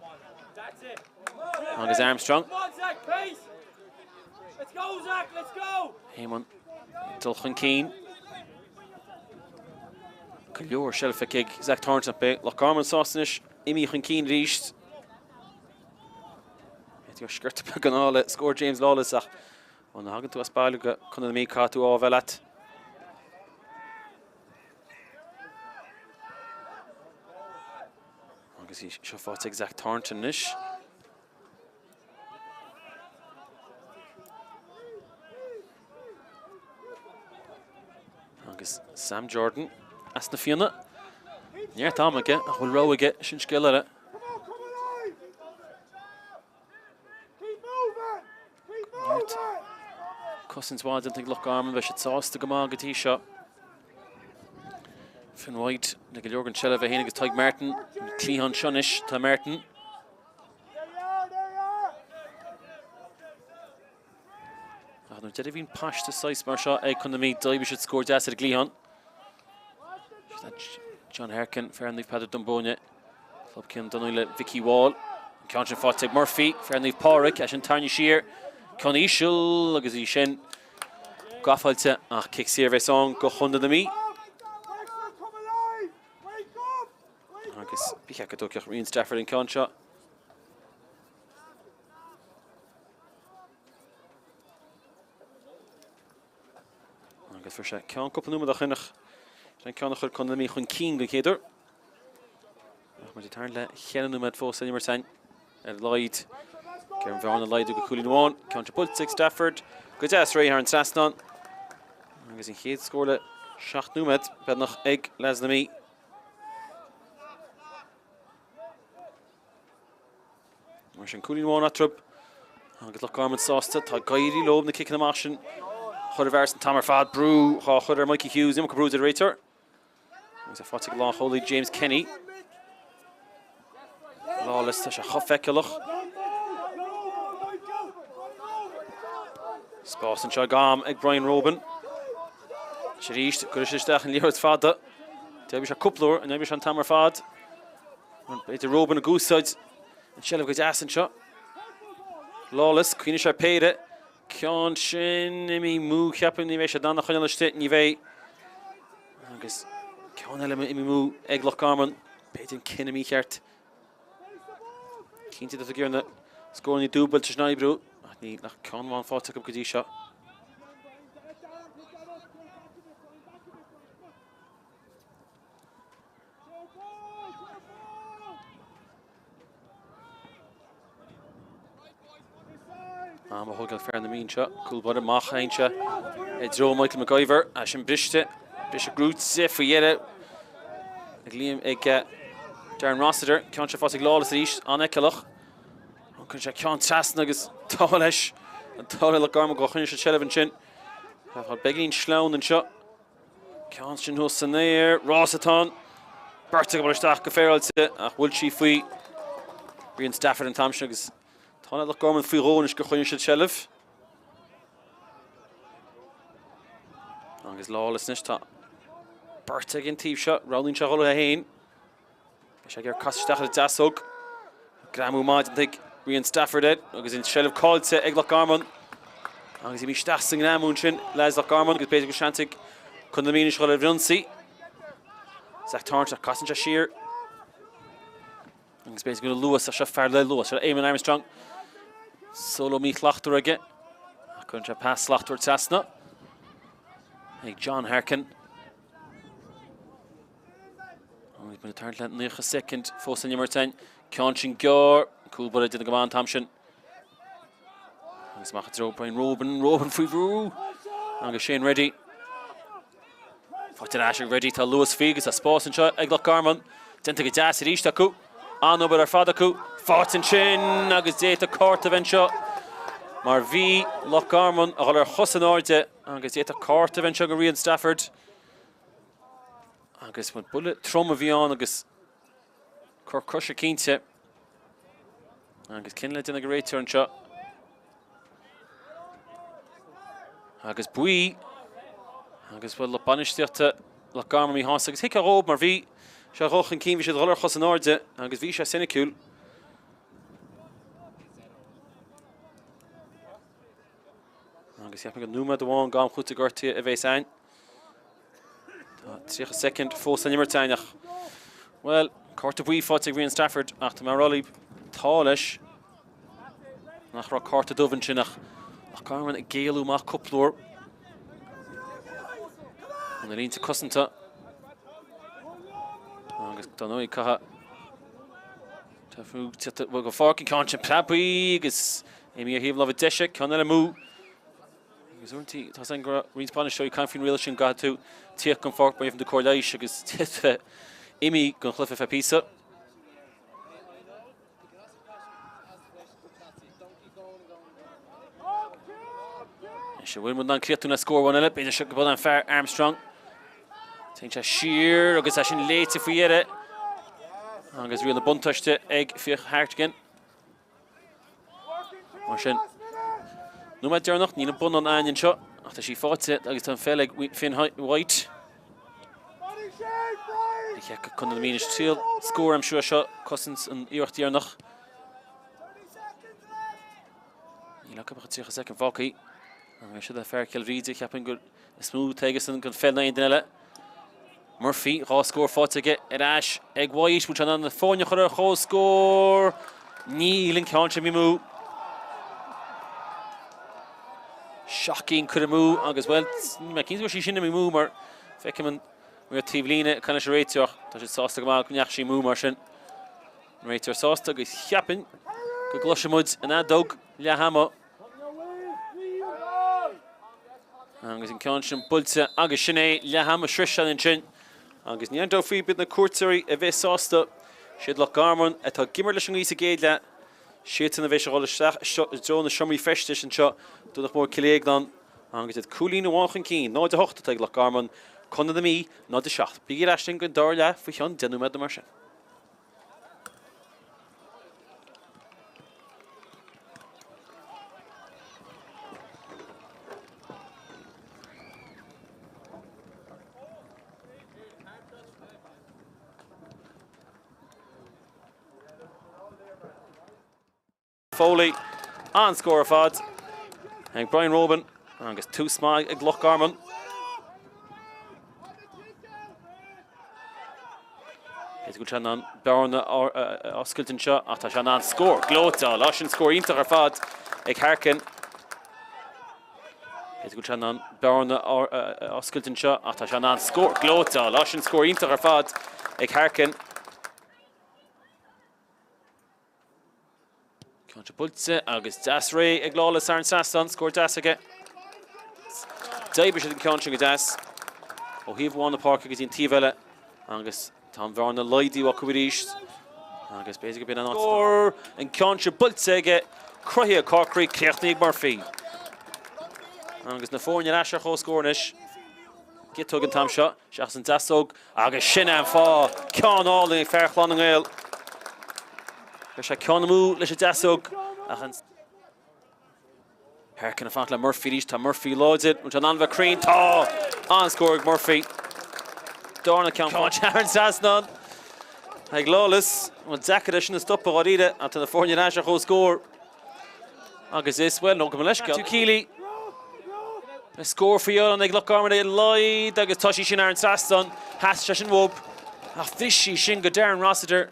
Speaker 1: agus Armstrong. Éamonn dul chun cinn. Go leor seilbh feicthe ag Zach Thornton ach beidh Loch Garman sásta anois imeacht chun cinn arís. B'fhéidir gur sciorta beag anála scór James Lawless ach ó na thagann tú as baile go Contae na Mí caithfidh tú ádh a bheith leat. Agus í seo faighte ag Zach Thornton anois. Agus Sam Jordan as na Fianna. Neart ama aige ach bhfuil rogha aige sin scéal eile. Neart cosaint mhaith déanta ag Loch Garman, beidh siad sásta go maith go dtí seo. Finn White le go leor den tseilbh é féin agus Tadhg Martin. An cliathán seo anois, tá Martin. Ach nuair deireadh bhíonn paiste saghas mar seo ag Contae na Mí, d'oibrigh siad scór deas ar an gcliathán. John Harkin, fear Naomh Peadar Dún Búinne, Club Cian Donnelly le Vicky Wall. An ceann sin faighte ag Murphy, fear Naomh Pádraig, é sin tarraingthe siar, ceann íseal agus í sin gafáilte ach cic saor a bheas ann go Chontae na Mí. Agus ba cheart go dtógfadh Rian Stafford an ceann seo. Agus fuair sé ceann cúpla nóiméad ó shin ach an ceann a chuir Contae na Mí chun cinn den chéad uair. Ach muid ag tarraingt le cheithre nóiméad fós san imirt ar a laghad. Ar an bhearna a laghdú go cúilín amháin. Ceann seo buailte ag Stafford. Go deas réidh thar an trasnán. Agus an chéad scór le 7 nóiméad beagnach ag leaids na Mí. Mar sin cúilín amháin eatarthu agus Loch Garman sásta. Tá ag éirí leo na ciceanna amach sin a chur i bhfearas an t-am ar fad. Brú á chur ar Mikey Hughes, iomarca brú deir an réiteoir. Agus é faighte ag lánchúlaí James Kenny. Lawless, tá sé chomh feiceálach. Spás anseo ag am ag Brian Robin. Arís, cuireann sé isteach an liathróid fada. D'oibrigh sé cúpla uair, an oibreoidh sé an t-am ar fad? B'fhéidir Robin ag úsáid an tseilbh go deas anseo. Lawless, cuimhnigh sé ar péire. Ceann sin imithe amú, ceapaim, ní bheidh sé in ann a choinneáil istigh, ní bheidh. Agus ceann eile imithe amú ag Loch Garman. B'fhéidir an cinneadh mícheart. Cinnte tá ag iarraidh na scóranna dúbailte sin a oibriú, ach níl ach ceann amháin faighte acu go dtí seo. Am a thógáil fear na Mí anseo, cúl báire amach anseo i dtreo Michael McIver, é sin briste, briseadh brúite faoi dheireadh ag Liam ag eh, Darren Rossiter, ceann seo faighte ag Lawless arís, an-fheiceálach. Cuireann sé ceann trasna agus tá leis an t-ádh le Loch Garman gur choinnigh siad seilbh ansin. Tá beagáinín sleamhain anseo. Ceann sin thuas san aer, rás atá ann. Beirt ag dul isteach go féaráilte ach bhuail sí faoi Rian Stafford an t-am sin agus tá Loch Garman faoi dhó anois gur choinnigh siad seilbh. Agus Lawless anois tá beirt ag an taobh seo, roghnaíonn sé dhul é féin. Beidh sé ag iarraidh casadh isteach ar an deasóg. Greamú maith déanta ag Rian Stafford air agus an tseilbh caillte ag Loch Garman. Agus imithe isteach sa ngreamú ansin leaids Loch Garman agus b'fhéidir go seans ag Contae na Mí anois dhul ar ionsaí. Zach Thornton ach casann sé siar. Agus b'fhéidir go bhfuil luas ach seo fear le luas. Seo Eamon Armstrong. Solo míshlachtmhar aige. Ach cuireann sé pas slachtmhar trasna ag John Harkin. Agus muid ag tarraingt le 90 soicind fós san imirt againn. Ceann sin gearr, cúl báire ag déanamh go maith an t-am sin. Agus amach i dtreo Brian Robin, Robin faoi bhrú. Agus Shane Reddy. Faighte ar ais ag Reddy, tá luas faoi agus tá spás anseo ag Loch Garman. Déanta go deas arís acu. An-obair ar fad acu. Faighte ansin agus d'fhéadfadh cárta a bheith anseo mar bhí Loch Garman a dhul ar chos in airde agus d'fhéadfadh cárta a bheith anseo do Rian Stafford. Agus buille trom a bhí ann agus cor coise cinnte. Agus cinneadh le déanamh ag an réiteoir anseo. Agus buí agus bhuel lucht bainistíochta Loch Garman míshásta agus thuigfeá dhóibh mar bhí sé a dhul chun cinn, bhí siad a dhul ar chos in airde agus bhí sé soiniciúil. Agus cheapfainn gur nóiméad amháin d'am cúitimh gortaithe a bhéas ann. Tá 30 soicind fós san imirt againn ach, bhuel, cárta buí faighte ag Rian Stafford ach tá mé ag rá libh, tá leis nach raibh cárta dubh ansin ach Loch Garman ag éalú amach cúpla uair ó na línte cosanta agus dar ndóigh caithfidh Tá go pháirc an ceann sin preabtha agus imithe ar thaobh na láimhe deise, ceann eile amú. Agus uaireanta tá san go raibh roinnt bainisteoirí ag caint faoin riail sin go gcaithfidh tú tíocht den pháirc má gheibheann tú cóir leighis agus d'fhéadfá imeacht den chluiche feadh píosa. Anois an bhfuil muid in ann críochnú le scór amháin eile, b'fhéidir seo go bhfuil an fear Armstrong. Téann sé siar agus é sin léite faoi dheireadh. Agus riail na buntáiste ag Fiach Hartigan. Mar sin, nóiméad deireanach, níl an bonnán againn anseo, ach tá sí faighte agus tá an pheil ag Finn White. Ní cheart Contae na Mí anois triail scór a aimsiú as seo, cosaint an iarracht dheireanach. Níl acu ach 30 soicind fágtha. Agus siod é fear Chill Bhríde, cheapfainn gur is mó atá aigesan den pheil ná aon duine eile. Murphy, 2 scór faighte aige ar ais ag White. Bhfuil sé in ann na foirne a chur ar chomhscór? Níl an ceann sin amú. Shocking cur amú agus, bhuel, níl mé cinnte go bhfuil sí sin amú mar feicim an réiteoir taobh líne ag caint leis an réiteoir. Tá siad sásta go maith go ndeachaigh sí amú mar sin. An réiteoir sásta agus cheapfainn go gcloisfidh muid an fheadóg leath ama. Agus an ceann sin buailte agus sin é leath ama sroiste ansin. Agus ní aon dabht faoi b'iad na cuairteoirí a bheas sásta. Siad Loch Garman atá ag imirt leis an ngaoth sa gcéad leath. Siadsan a bheas ag dul isteach i dtreo na seomraí feistis anseo, Domhnach Mór Cill Dhéagláin, agus iad cúilín amháin chun cinn. 0-8 atá ag Loch Garman, Contae na Mí, 0-7. Bígí ar ais linn don dara leath faoi cheann 10 nóiméad nó mar sin. Foley, an-scór ar fad ag Brian Robin agus tús maith ag Loch Garman. B'fhéidir go bhfuil sé in ann bearna a oscailt anseo ach tá sé in ann scór gleoite a fháil. Sin scór iontach ar fad ag Harkin. B'fhéidir go bhfuil sé in ann bearna a oscailt anseo ach tá sé in ann scór gleoite a fháil. Sin scór iontach ar fad ag Harkin. Ceann seo buailte agus deas réidh ag Lawless thar an trasnán, scór deas aige. D'oibrigh siad an ceann sin go deas ó thaobh amháin na páirce go dtí an taobh eile agus tá an bhearna laghdaithe acu arís agus b'fhéidir go b'in an áit. Scór an ceann seo buailte aige, cruthaithe Corkery, críochnaithe ag Murphy. Agus na foirne ar ais ar chomhscór anois. Giotóg an t-am seo, seachas an deasóg. Agus sin é an fáth, ceann álainn ag fear Chlann na nGael. Chuir sé ceann amú leis an deasóg ach an. Harkin ag fanacht le Murphy arís, tá Murphy láidir, an bhfuil sé in ann a bheith cruinn? Tá! An-scór ag Murphy. Darna ceann thar an trasnán ag Lawless. Bhuel, deacair é sin a stopadh dháiríre ach tá na foirne ar ais ar chomhscór. Agus is, bhuel, nó gabh mo leithscéal. Matthew Keeley. Scór faoi dheireadh ag Loch Garman ar a laghad agus tá sí sin thar an trasnán. Theastaigh sé sin uathu ach bhris sí sin go Darren Rossiter.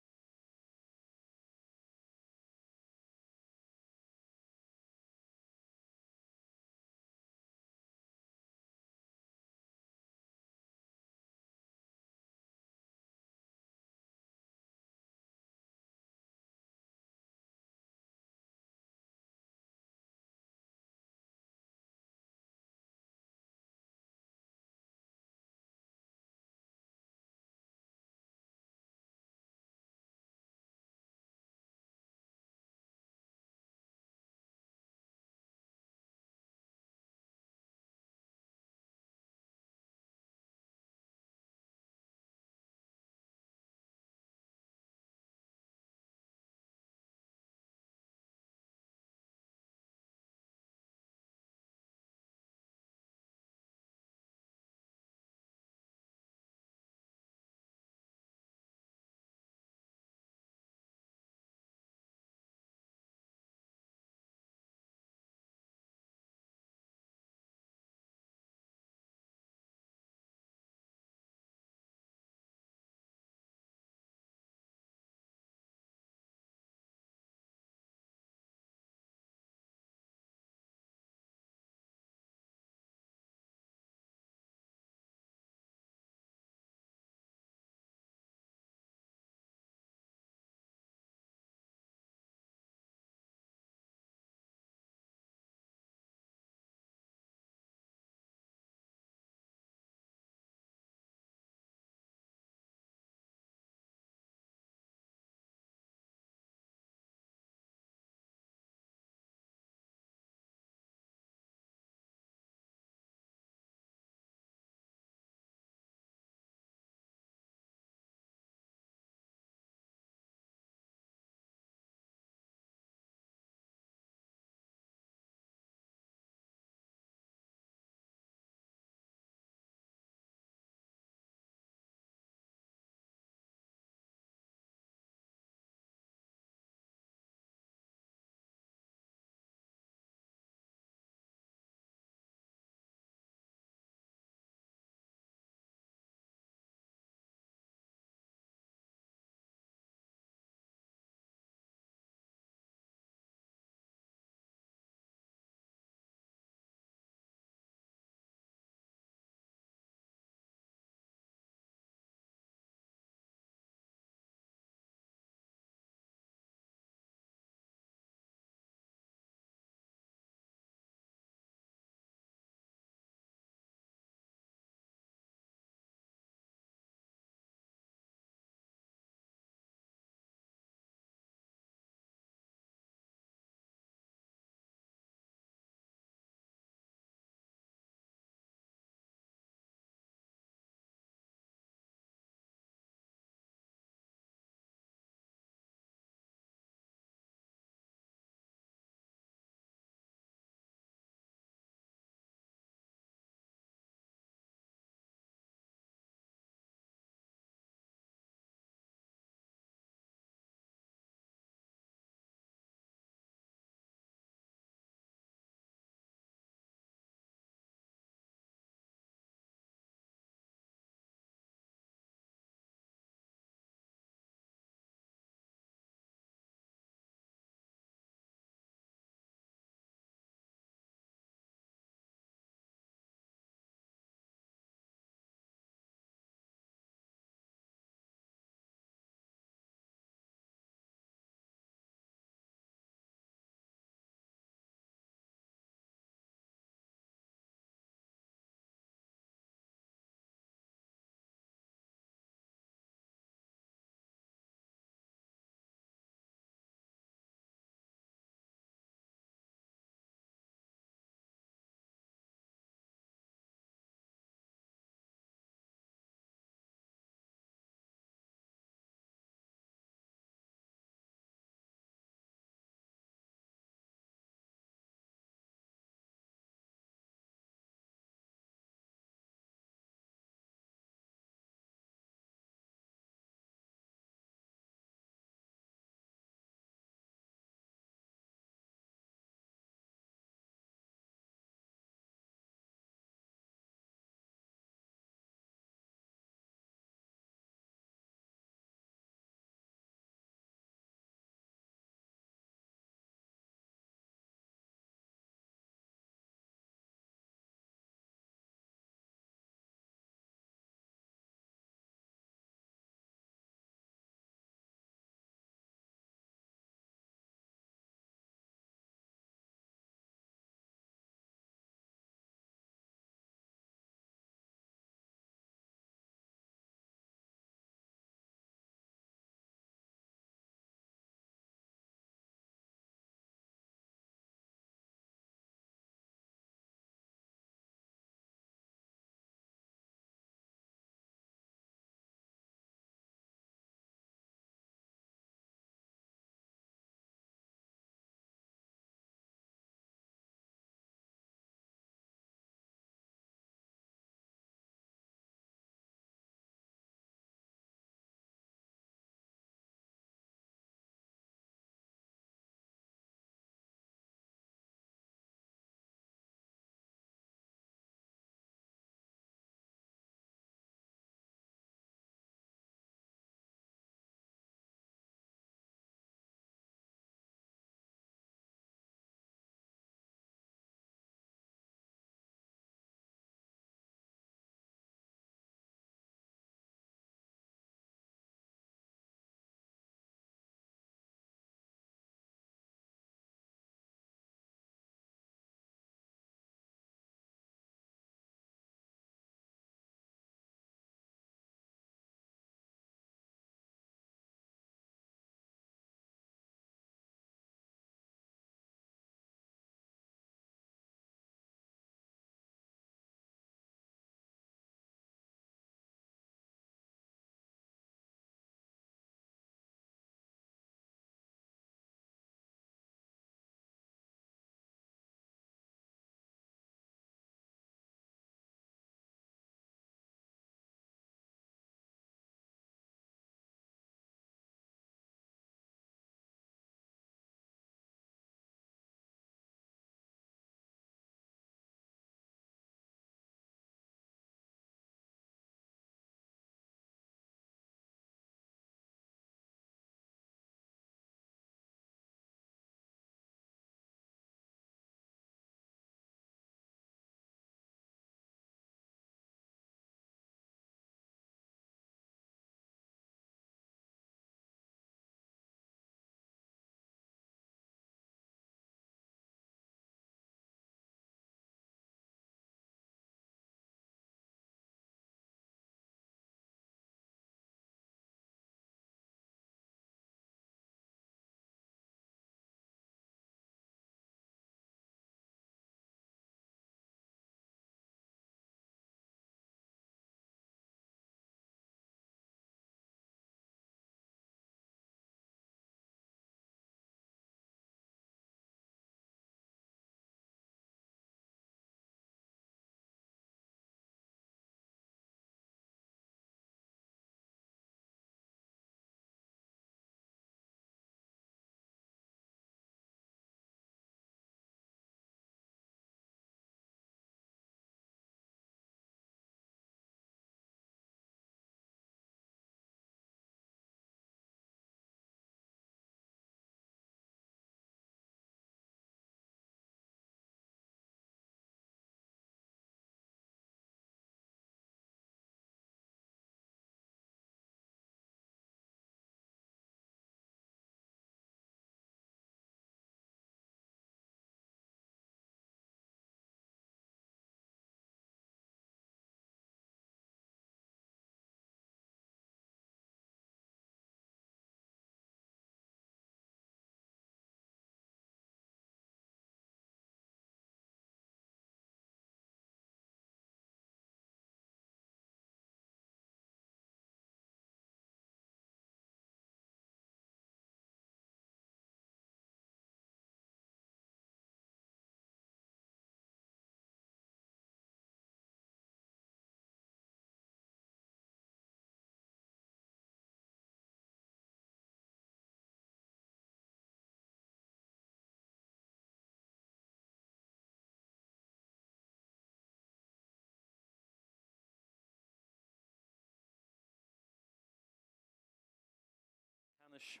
Speaker 1: Ceannais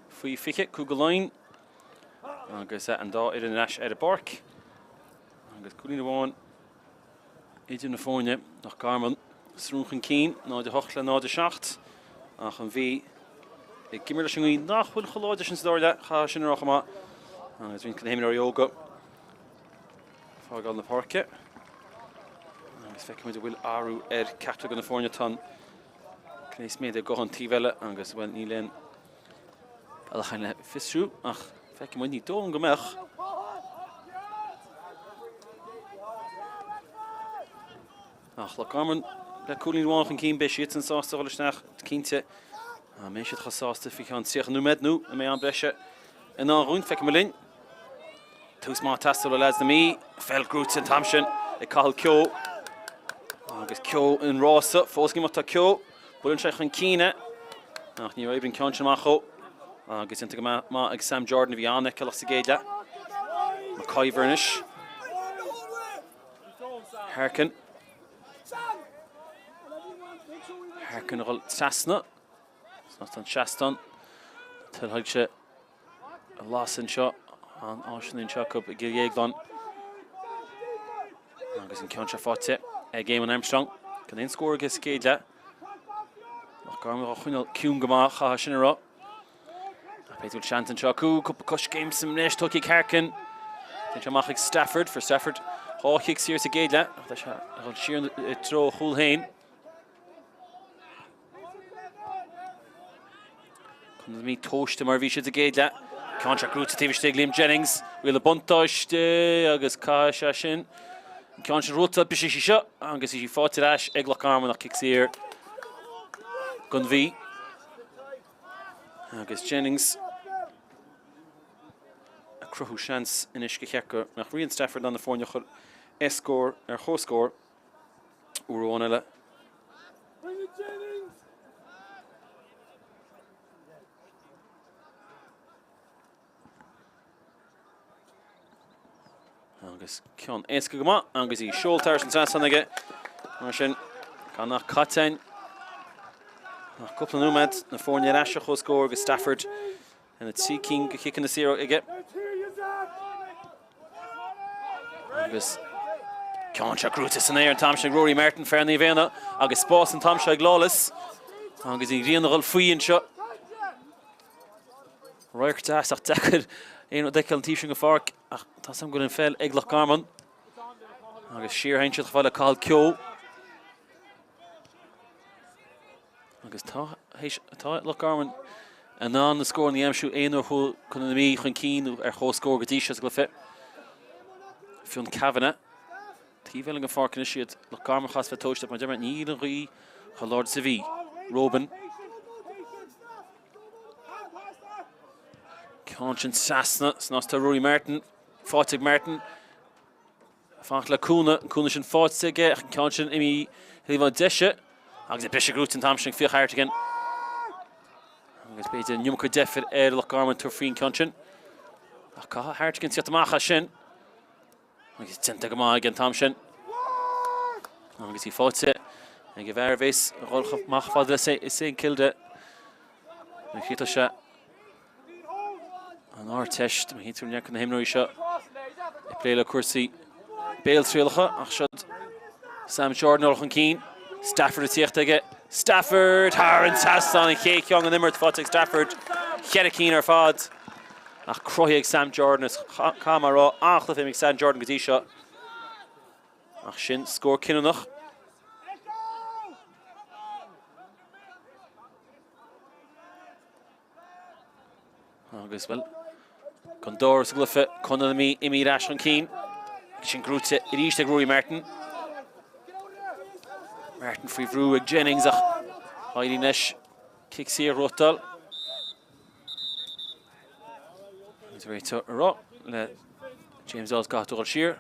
Speaker 1: faoi 20, Cúige Laighean agus an dá fhoireann ar ais ar an bpáirc agus cúilín amháin idir na foirne. Loch Garman srón chun cinn, 0-8 le 0-7 ach an Mhí ag imirt leis an ngaoth nach bhfuil chomh láidir sin sa dara leath, chaithfeá sin a rá chomh maith agus roinnt de na himreoirí óga ag fágáil na páirce agus feicfidh muid an bhfuil athrú ar ceachtar de na foirne. Tá an Gléas méadaithe guth an taobh eile agus, bhuel, níl aon bealach againn le fiosrú ach feicfidh muid, ní dóigh liom go mbeadh. Ach Loch Garman le cúilín amháin chun cinn, beidh siadsan sásta a dhul isteach, cinnte. An mbeidh siad chomh sásta faoi cheann 30 nóiméad nó an mbeidh am breise i ndán dhúinn? Feicfidh muid linn. Tús maith ag teastáil ó leaids na Mí. Peil gnóite an t-am sin ag Cathal Keogh. Agus Keogh in rása. Fós ag imeacht tá Keogh. Buaileann sé chun cinn é. Ach níor oibrigh an ceann sin amach dhó. Agus déanta go maith ag Sam Jordan a bhí an-fheiceálach sa gcéad leath. McIver anois. Harkin. Harkin a dhul trasna. Sna an seastán. Tuillfidh sé Las anseo, an áiseanna anseo acu i gCill Dhéagláin. Agus an ceann seo faighte ag Eamon Armstrong. Gan aon scór aige sa gcéad leath. Loch Garman á choinneáil ciúin go maith, chaithfeá sin a rá. Ach b'fhéidir go bhfuil seans anseo acu, cúpla coiscéim sa mbreis tugtha ag Harkin. Téann sé amach ag Stafford, fuair Stafford 2 chic saor sa gcéad leath. Ach tá sé ag dul siar i dtreo a chúil féin. Contae na Mí tomhaiste mar a bhí siad sa gcéad leath. Ceann seo gnóite taobh istigh ag Liam Jennings. Riail na buntáiste agus caithfidh sé sin. An ceann sin rúta, brisfidh sí seo agus í faighte ar ais ag Loch Garman ach cic saor don Mhí. Agus Jennings ag cruthú seans anois go cheart go mbeadh Rian Stafford in ann na foirne a chur ar scór ar chomhscór. Uair amháin eile. Agus ceann éasca go maith agus í seolta thar an trasnán aige. Mar sin, gan ach caite againn ach cúpla nóiméad na foirne ar ais ar chomhscór agus Stafford ina 3 cinn de chiceanna saora aige. Agus ceann seo gnóite san aer an t-am sin ag Rory Martin, fear Naomh Éanna, agus spás an t-am seo ag Lawless. Agus an ghrian ag dul faoi anseo. Radharc deas ach deacair aon rud a fheiceáil an taobh sin den pháirc ach tá 's agam go bhfuil an pheil ag Loch Garman. Agus siar théann siad chomh fada le Cathal Keogh. Agus tá, tá Loch Garman in ann na scóranna a aimsiú aon uair a chuaigh Contae na Mí chun cinn nó ar chomhscór go dtí seo sa gcluiche. Fionn Kavanagh, taobh eile den pháirc anois iad Loch Garman chas bheith tomhaiste mar deir mé níl an ghaoth chomh láidir is a bhí. Robin. Ceann sin trasna, snas Rory Martin, faighte ag Martin. Fanacht le cúnamh, an cúnamh sin faighte aige ach an ceann sin imithe ar thaobh na deise agus é briseadh gnóite an t-am sin ag Fiach Hartigan. Agus b'fhéidir an iomarca deifir ar Loch Garman tabhairt faoin ceann sin. Ach caithfidh Hartigan tíocht amach as sin. Agus déanta go maith aige an t-am sin. Agus í faighte ag an bhfear a bhéas ag dul amach fada le St Kilda. Ní chríochnóidh sé An Ardteist, má tchíonn tú neart de na himreoirí seo ag plé le cúrsaí béaltrialacha ach seo Sam Jordan ag dul chun cinn. Stafford ag tíocht aige. Stafford thar an trasnán, an chéad cheann den imirt faighte ag Stafford. Cheithre cinn ar fad ach cruthaithe ag Sam Jordan. Is caithfidh mé a rá, an-chluiche ag Sam Jordan go dtí seo. Ach sin scór cinniúnach. Agus, bhuel, don dara huair sa gcluiche, Contae na Mí imithe ar ais chun cinn. Agus sin gnóite arís ag Rory Martin. Martin faoi bhrú ag Jennings ach éiríonn leis cic saor a ghnóthachtáil. Agus réiteoir ag rá le James Lawless go gcaithfidh tú dul siar.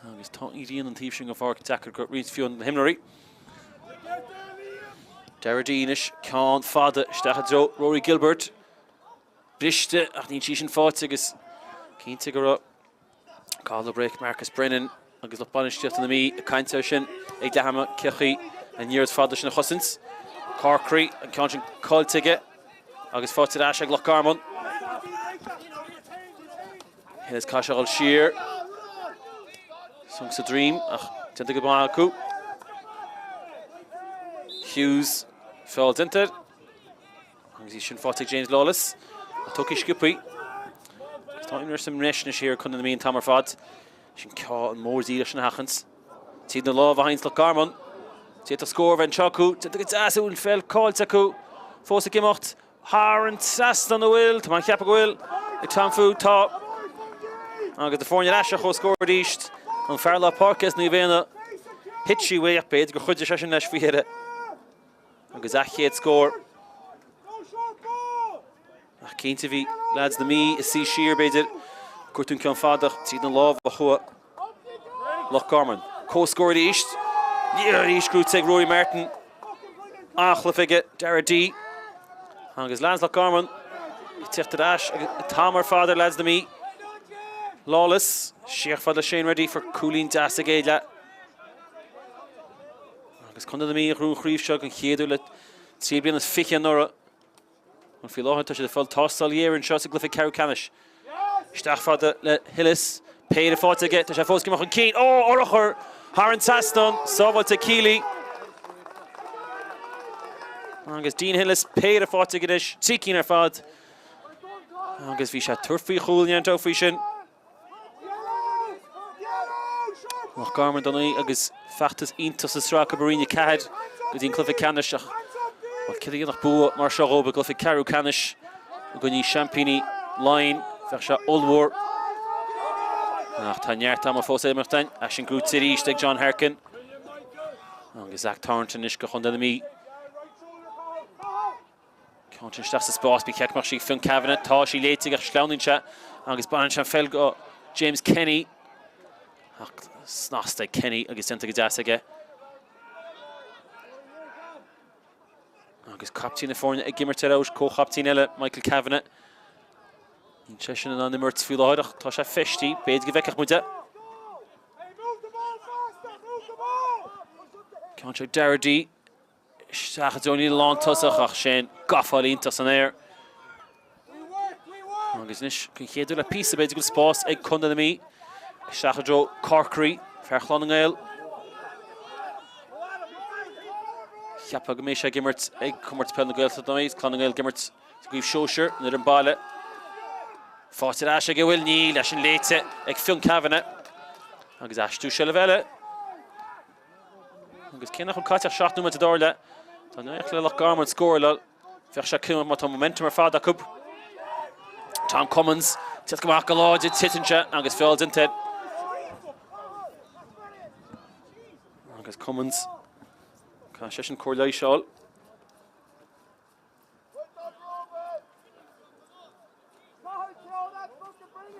Speaker 1: Agus tá an ghrian an taobh sin den pháirc deacair do roinnt fiú na himreoirí. Dara Deane anois, ceann fada isteach i dtreo Rory Gilbert. Briste ach níl sí sin faighte agus cinnte go raibh Cathal Ó Bric, Marcus Brennan agus lucht bainistíochta na Mí ag caint air sin ag leath ama cén chaoi an liathróid fada sin a chosaint. Corkery, an ceann sin caillte aige agus faighte ar ais ag Loch Garman. Hillis caithfidh sé a dhul siar. Sonc sa droim ach déanta go maith acu. Hughes, feall déanta air. Agus í sin faighte ag James Lawless. Ach tógtha sciobtha. Agus tá imreoir sa mbreis anois thiar ag Contae na Mí an t-am ar fad. Sin ceann mór díreach sin a sheachaint. Tríd na lámha a théanns Loch Garman. D'fhéadfadh scór a bheith anseo acu. Déanta go deas an pheil caillte acu. Fós ag imeacht thar an trasnán an bhfuil. Tá mé ag ceapadh go bhfuil. Ag Tom Fu. Tá. Agus na foirne ar ais ar comhscór arís. An fear lár páirce as Naomh Éanna. Thit sí uaidh ach b'fhéidir gur chuidigh sé sin leis faoi dheireadh. Agus a chéad scór. Ach cinnte bhí leaids na Mí ag suí siar b'fhéidir. Cuartú an ceann fada ach tríd na lámha a chuaigh Loch Garman. Comhscór arís. Arís gnóthaithe ag Rory Martin. An-chluiche aige Darragh Dee. Agus leaids Loch Garman ag teacht ar ais agus an t-am ar fad ar leaids na Mí. Lawless siar fad le Shane Reddy fuair cúilín deas aige le. Agus Contae na Mí a ghnóthaigh an chraobh seo den chéad uair le 23 bliana anuraidh. Bhuel faoi láthair tá siad ag fáil tástáil ghéar anseo sa gcluiche ceathrú ceannais. Isteach fada le Hillis. Péire faighte aige. Tá sé fós ag imeacht chun cinn. Ó, urchar thar an trasnán. Sábháilte ag Kiely. Agus Dean Hillis, péire faighte aige anois. 3 cinn ar fad. Agus bhí sé ag tabhairt faoi chúl, ní raibh faoi sin. Loch Garman don aoi agus feachtas iontach sa tsraith acu i Roinn 4 go dtí an cluiche ceannais ach bhuel céard a dhéanfadh bua mar seo dhóibh i gcluiche ceathrú ceannais i gcoinne seaimpíní Laighean, bheadh sé ollmhór. Ach tá neart ama fós ag imeacht againn. É sin gnóthaithe arís ag John Harkin. Agus Zach Thornton anois do Chontae na Mí. Ceann sin isteach sa spás, ba cheart go mbeadh sí ag Fionn Kavanagh. Tá sí léite aige ach sleamhnaíonn sé agus baineann sé an pheil go James Kenny. Ach snasta ag Kenny agus déanta go deas aige. Agus captaen na foirne ag imirt ar fheabhas, comhchaptaen eile, Michael Kavanagh. Níl seisean in ann imirt faoi láthair ach tá sé feistithe, b'fhéidir go bhfeicfeadh muid é. Ceann seo ag Darragh Dee. Isteach i dtreo an líne lántosach ach sin gabháil iontach san aer. Agus anois den chéad uair le píosa b'fhéidir go bhfuil spás ag Contae na Mí. Isteach i dtreo Corkery, fear Chlann na nGael. Cheapfá go mbeidh sé ag imirt ag Comórtas Peile na Gaeltachta nó Clann na Ngael ag imirt sa gcraobh sóisir an fhoireann baile. Faighte ar ais aige an bhfuil níl é sin léite ag Fionn Kavanagh. Agus aistriú seilbh eile. Agus cé nach bhfuil caite ach 7 nóiméad sa dara leath, tá an éacht le Loch Garman scór le bheadh sé cuma má tá momentum ar fad acu. Tom Cummins, teacht amach go láidir, titeann sé agus feall déanta air. Agus Cummins, caithfidh seisean cóir leighis a fháil.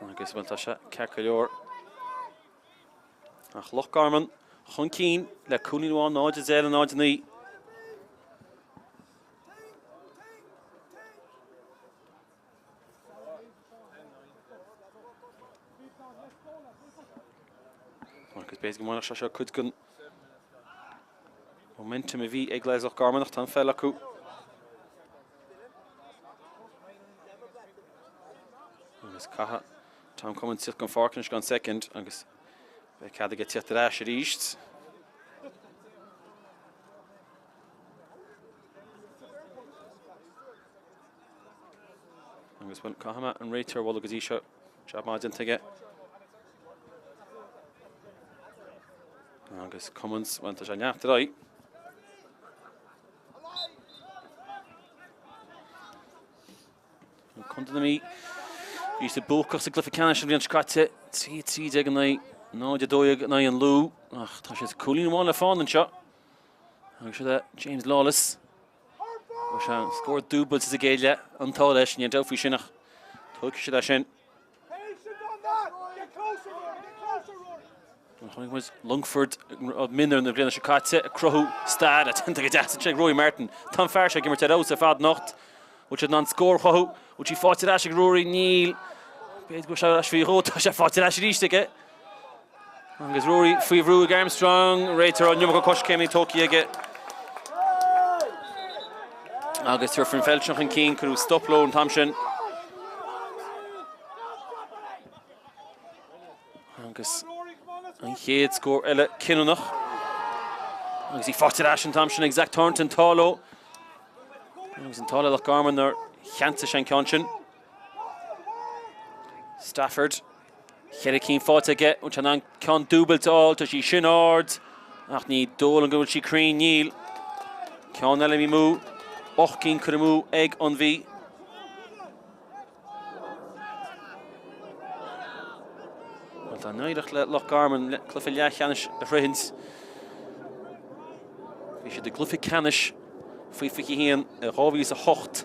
Speaker 1: Agus bhuel tá sé ceart go leor. Ach Loch Garman chun cinn le cúilín amháin 0 10 le 0 9. Agus b'fhéidir go mbainfeadh sé seo cuid den momentum a bhí ag leaids Loch Garman ach tá an pheil acu. Agus caithfidh Tom Cummins tíocht den pháirc anois gan soicind agus beidh cead aige tíocht ar ais arís. Agus bhuel, caithfidh mé an réiteoir a mholadh go dtí seo. Jab maith déanta aige. Agus Cummins, bhuel, tá sé neart ar aghaidh. Contae na Mí, bhí siad buacach sa gcluiche ceannais an bhliain seo caite, 3 13 in aghaidh 0 12 in aghaidh an Lú, ach tá siad cúilín amháin le fán anseo. Agus siod é James Lawless. Bhí sé an scór dúbailte sa gcéad leath, an t-ádh leis, ní aon dabht faoi sin ach tógfaidh siad é sin. Chonaic muid Longfort mionúir na bliana seo caite ag cruthú stair déanta go deas ag Rory Martin. Tá an fear seo ag imirt ar fheabhas ar fad anocht. Bhfuil siad in ann scór a chruthú? Bhfuil sí faighte ar ais ag Rory? Níl. B'fhéidir go bhfuil sé ar ais faoi dhó. Tá sé faighte ar ais arís aige. Agus Rory faoi bhrú ag Armstrong. Réiteoir an iomarca coiscéimeanna tógtha aige. Agus tabharfar an pheil seo chun cinn, cuireadh stop leo an t-am sin. Agus an chéad scór eile cinniúnach. Agus í faighte ar ais an t-am sin ag Zach Thornton, tá leo. Agus an t-ádh le Loch Garman nár cheansaigh sé an ceann sin. Stafford. Cheithre cinn faighte aige, bhfuil sé in ann ceann dúbailte a fháil, tá sí sin ard ach ní dóigh liom go bhfuil sí cruinn, níl. Ceann eile amú, 8 gcinn curtha amú ag an Mhí. Bhuel, dá n-éireodh le Loch Garman cluiche leathcheannais a shroichint, bhí siad i gcluiche ceannais faoi 21 i 2008.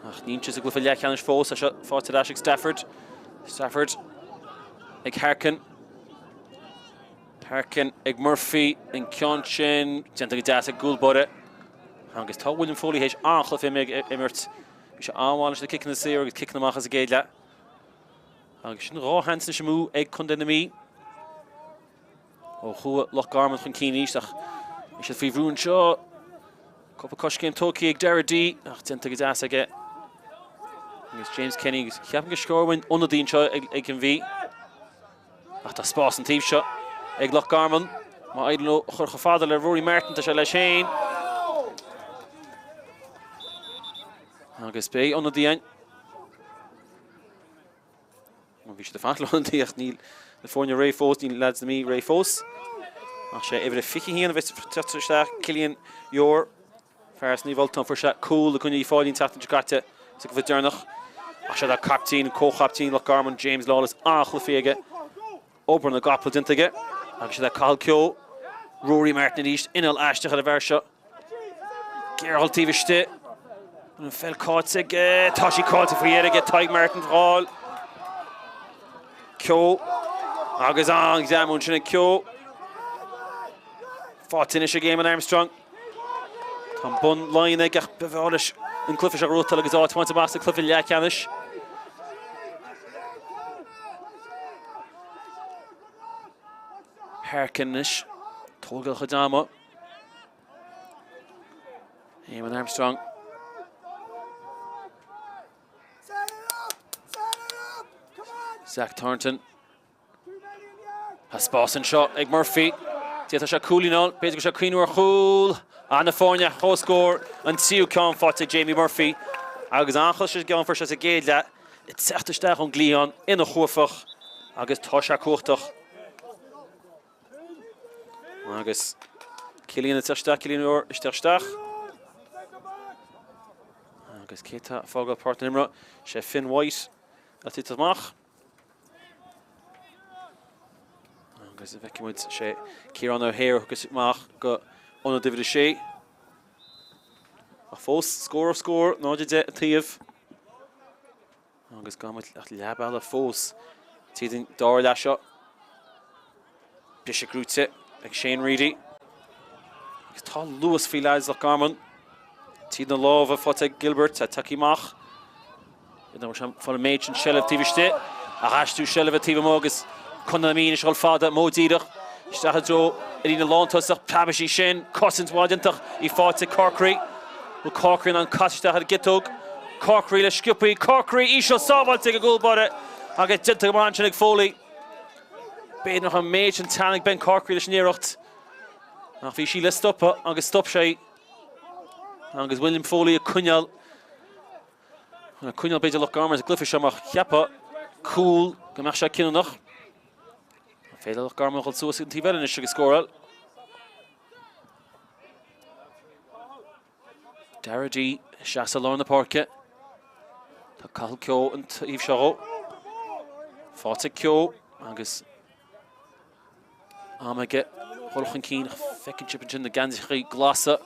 Speaker 1: Ach níl siad sa gcluiche leathcheannais fós, é seo faighte ar ais ag Stafford. Stafford ag Harkin. Harkin ag Murphy, an ceann sin déanta go deas ag an gcúl báire. Agus tá William Foley théis an-chluiche a imirt. Bhí sé an-mhaith leis na ciceanna saor agus ciceanna amach as an gcéad leath. Agus sin dhá sheans anois amú ag Contae na Mí. Ó chuaigh Loch Garman chun cinn arís ach bhí siad faoi bhrú anseo. Cúpla coiscéim tógtha ag Darragh Dee ach déanta go deas aige. Agus James Kenny agus ceapaim go scórann ionadaí anseo ag an Mhí. Ach tá spás an taobh seo ag Loch Garman. Má éiríonn leo a chur chomh fada le Rory Martin tá sé leis féin. Agus beidh ionadaí ann. Bhí siad ag fanacht le hionadaí ach níl na foirne réidh fós, níl leaids na Mí réidh fós. Ach sé uimhir a 21 a bheas ag teacht isteach, Cillian Yore, fear as Naomh Ultan, fuair sé cúl i gcoinne Uíbh Fhailí an tseachtain seo caite sa gcluiche deireanach. Ach sé captaen, comhchaptaen Loch Garman, James Lawless, an-chluiche aige. Obair na gcapall déanta aige agus sé Cathal Keogh, Rory Martin arís, inneall aisteach ar an bhfear seo. Géarghol taobh istigh. An pheil caillte aige. Tá sí caillte faoi dheireadh aige. Tadhg Martin fháil. Keogh. Agus an-ghreamú ansin ag Keogh. Faighte anois ag Eamon Armstrong. Tá an bun Laighean aige ach ba bhreá leis an cluiche seo a ghnóthachtáil agus áit a bhaint amach sa cluiche leathcheannais. Harkin anois. Tógáil a chuid ama. Eamon Armstrong. Zach Thornton. Tá spás anseo ag Murphy. D'fhéadfadh sé cúilín a fháil. B'fhéidir go bhfuil sé ag cuimhniú ar chúl. Ah, na foirne comhscór an tríú ceann faighte ag Jamie Murphy. Agus an-chluiche a fuair sé sa gcéad leath. Ag teacht isteach ón gcliathán ina chuaifeach agus tá sé cumhachtach. Agus Cillian ag teacht isteach, Cillian Yore ag teacht isteach. Agus cé tá ag fágáil páirc na himeartha? Sé Finn White atá ag teacht amach. Agus an bhfeicfidh muid sé Ciarán O'Hare a thiocfas amach go ionad uimhir a sé. Ach fós, scór ar scór, 0-10 an taobh. Agus gan muid ach leath bealaigh fós tríd an dara leath seo. Briseadh gnóite ag Shane Reidy. Agus tá luas faoi leaids Loch Garman. Tríd na lámha faighte ag Gilbert, tá tagtha amach. Fáil an méid sin seilbh taobh istigh. Ach aistriú seilbhe taobh amuigh agus Contae na Mí anois ag dul fada, modh díreach isteach i dtreo an líne lántosach. Preabfaidh sí sin, cosaint mhaith déanta í faighte ag Corkery. Bhfuil Corkery in ann casadh isteach ar an gciotóg? Corkery le sciobthaí, Corkery íseal sábháilte ag an gcúl báire agus déanta go maith ansin ag Foley. B'fhéidir nach raibh an méid sin teann ag Ben Corkery leis an iarracht ach bhí sí le stopadh agus stop sé agus William Foley ag coinneáil ag coinneáil b'fhéidir Loch Garman sa gcluiche seo mar cheapfá cúl go mbeadh sé cinniúnach. An féidir Loch Garman dul suas an taobh eile anois agus scóráil. Darragh Dee ag seasamh i lár na páirce. Tá Cathal Keogh an taobh seo dhó. Faighte ag Keogh agus am aige dhul chun cinn. Feiceann sibh ansin na geansaithe glasa.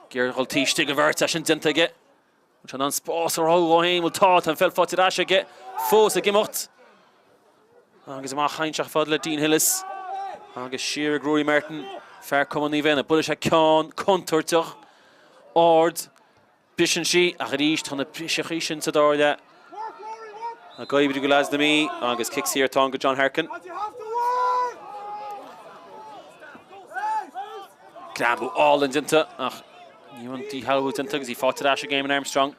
Speaker 1: Ag iarraidh dhul taobh istigh den bheirt, é sin déanta aige. Bhfuil sé in ann spás a chruthú dhó féin? Bhuel tá, tá an pheil faighte ar ais aige. Fós ag imeacht. Agus amach anseo chomh fada le Dean Hillis. Agus siar ag Rory Martin, fear Cumann Naomh Éanna. Buaileann sé ceann contúirteach, ard. Briseann sí, ach arís tá na briseachaí sin sa dara leath ag oibriú do leaids na Mí agus cic saor atá ann go John Harkin. Greamú álainn déanta ach ní raibh an díshealbhú déanta agus í faighte ar ais ag Eamon Armstrong.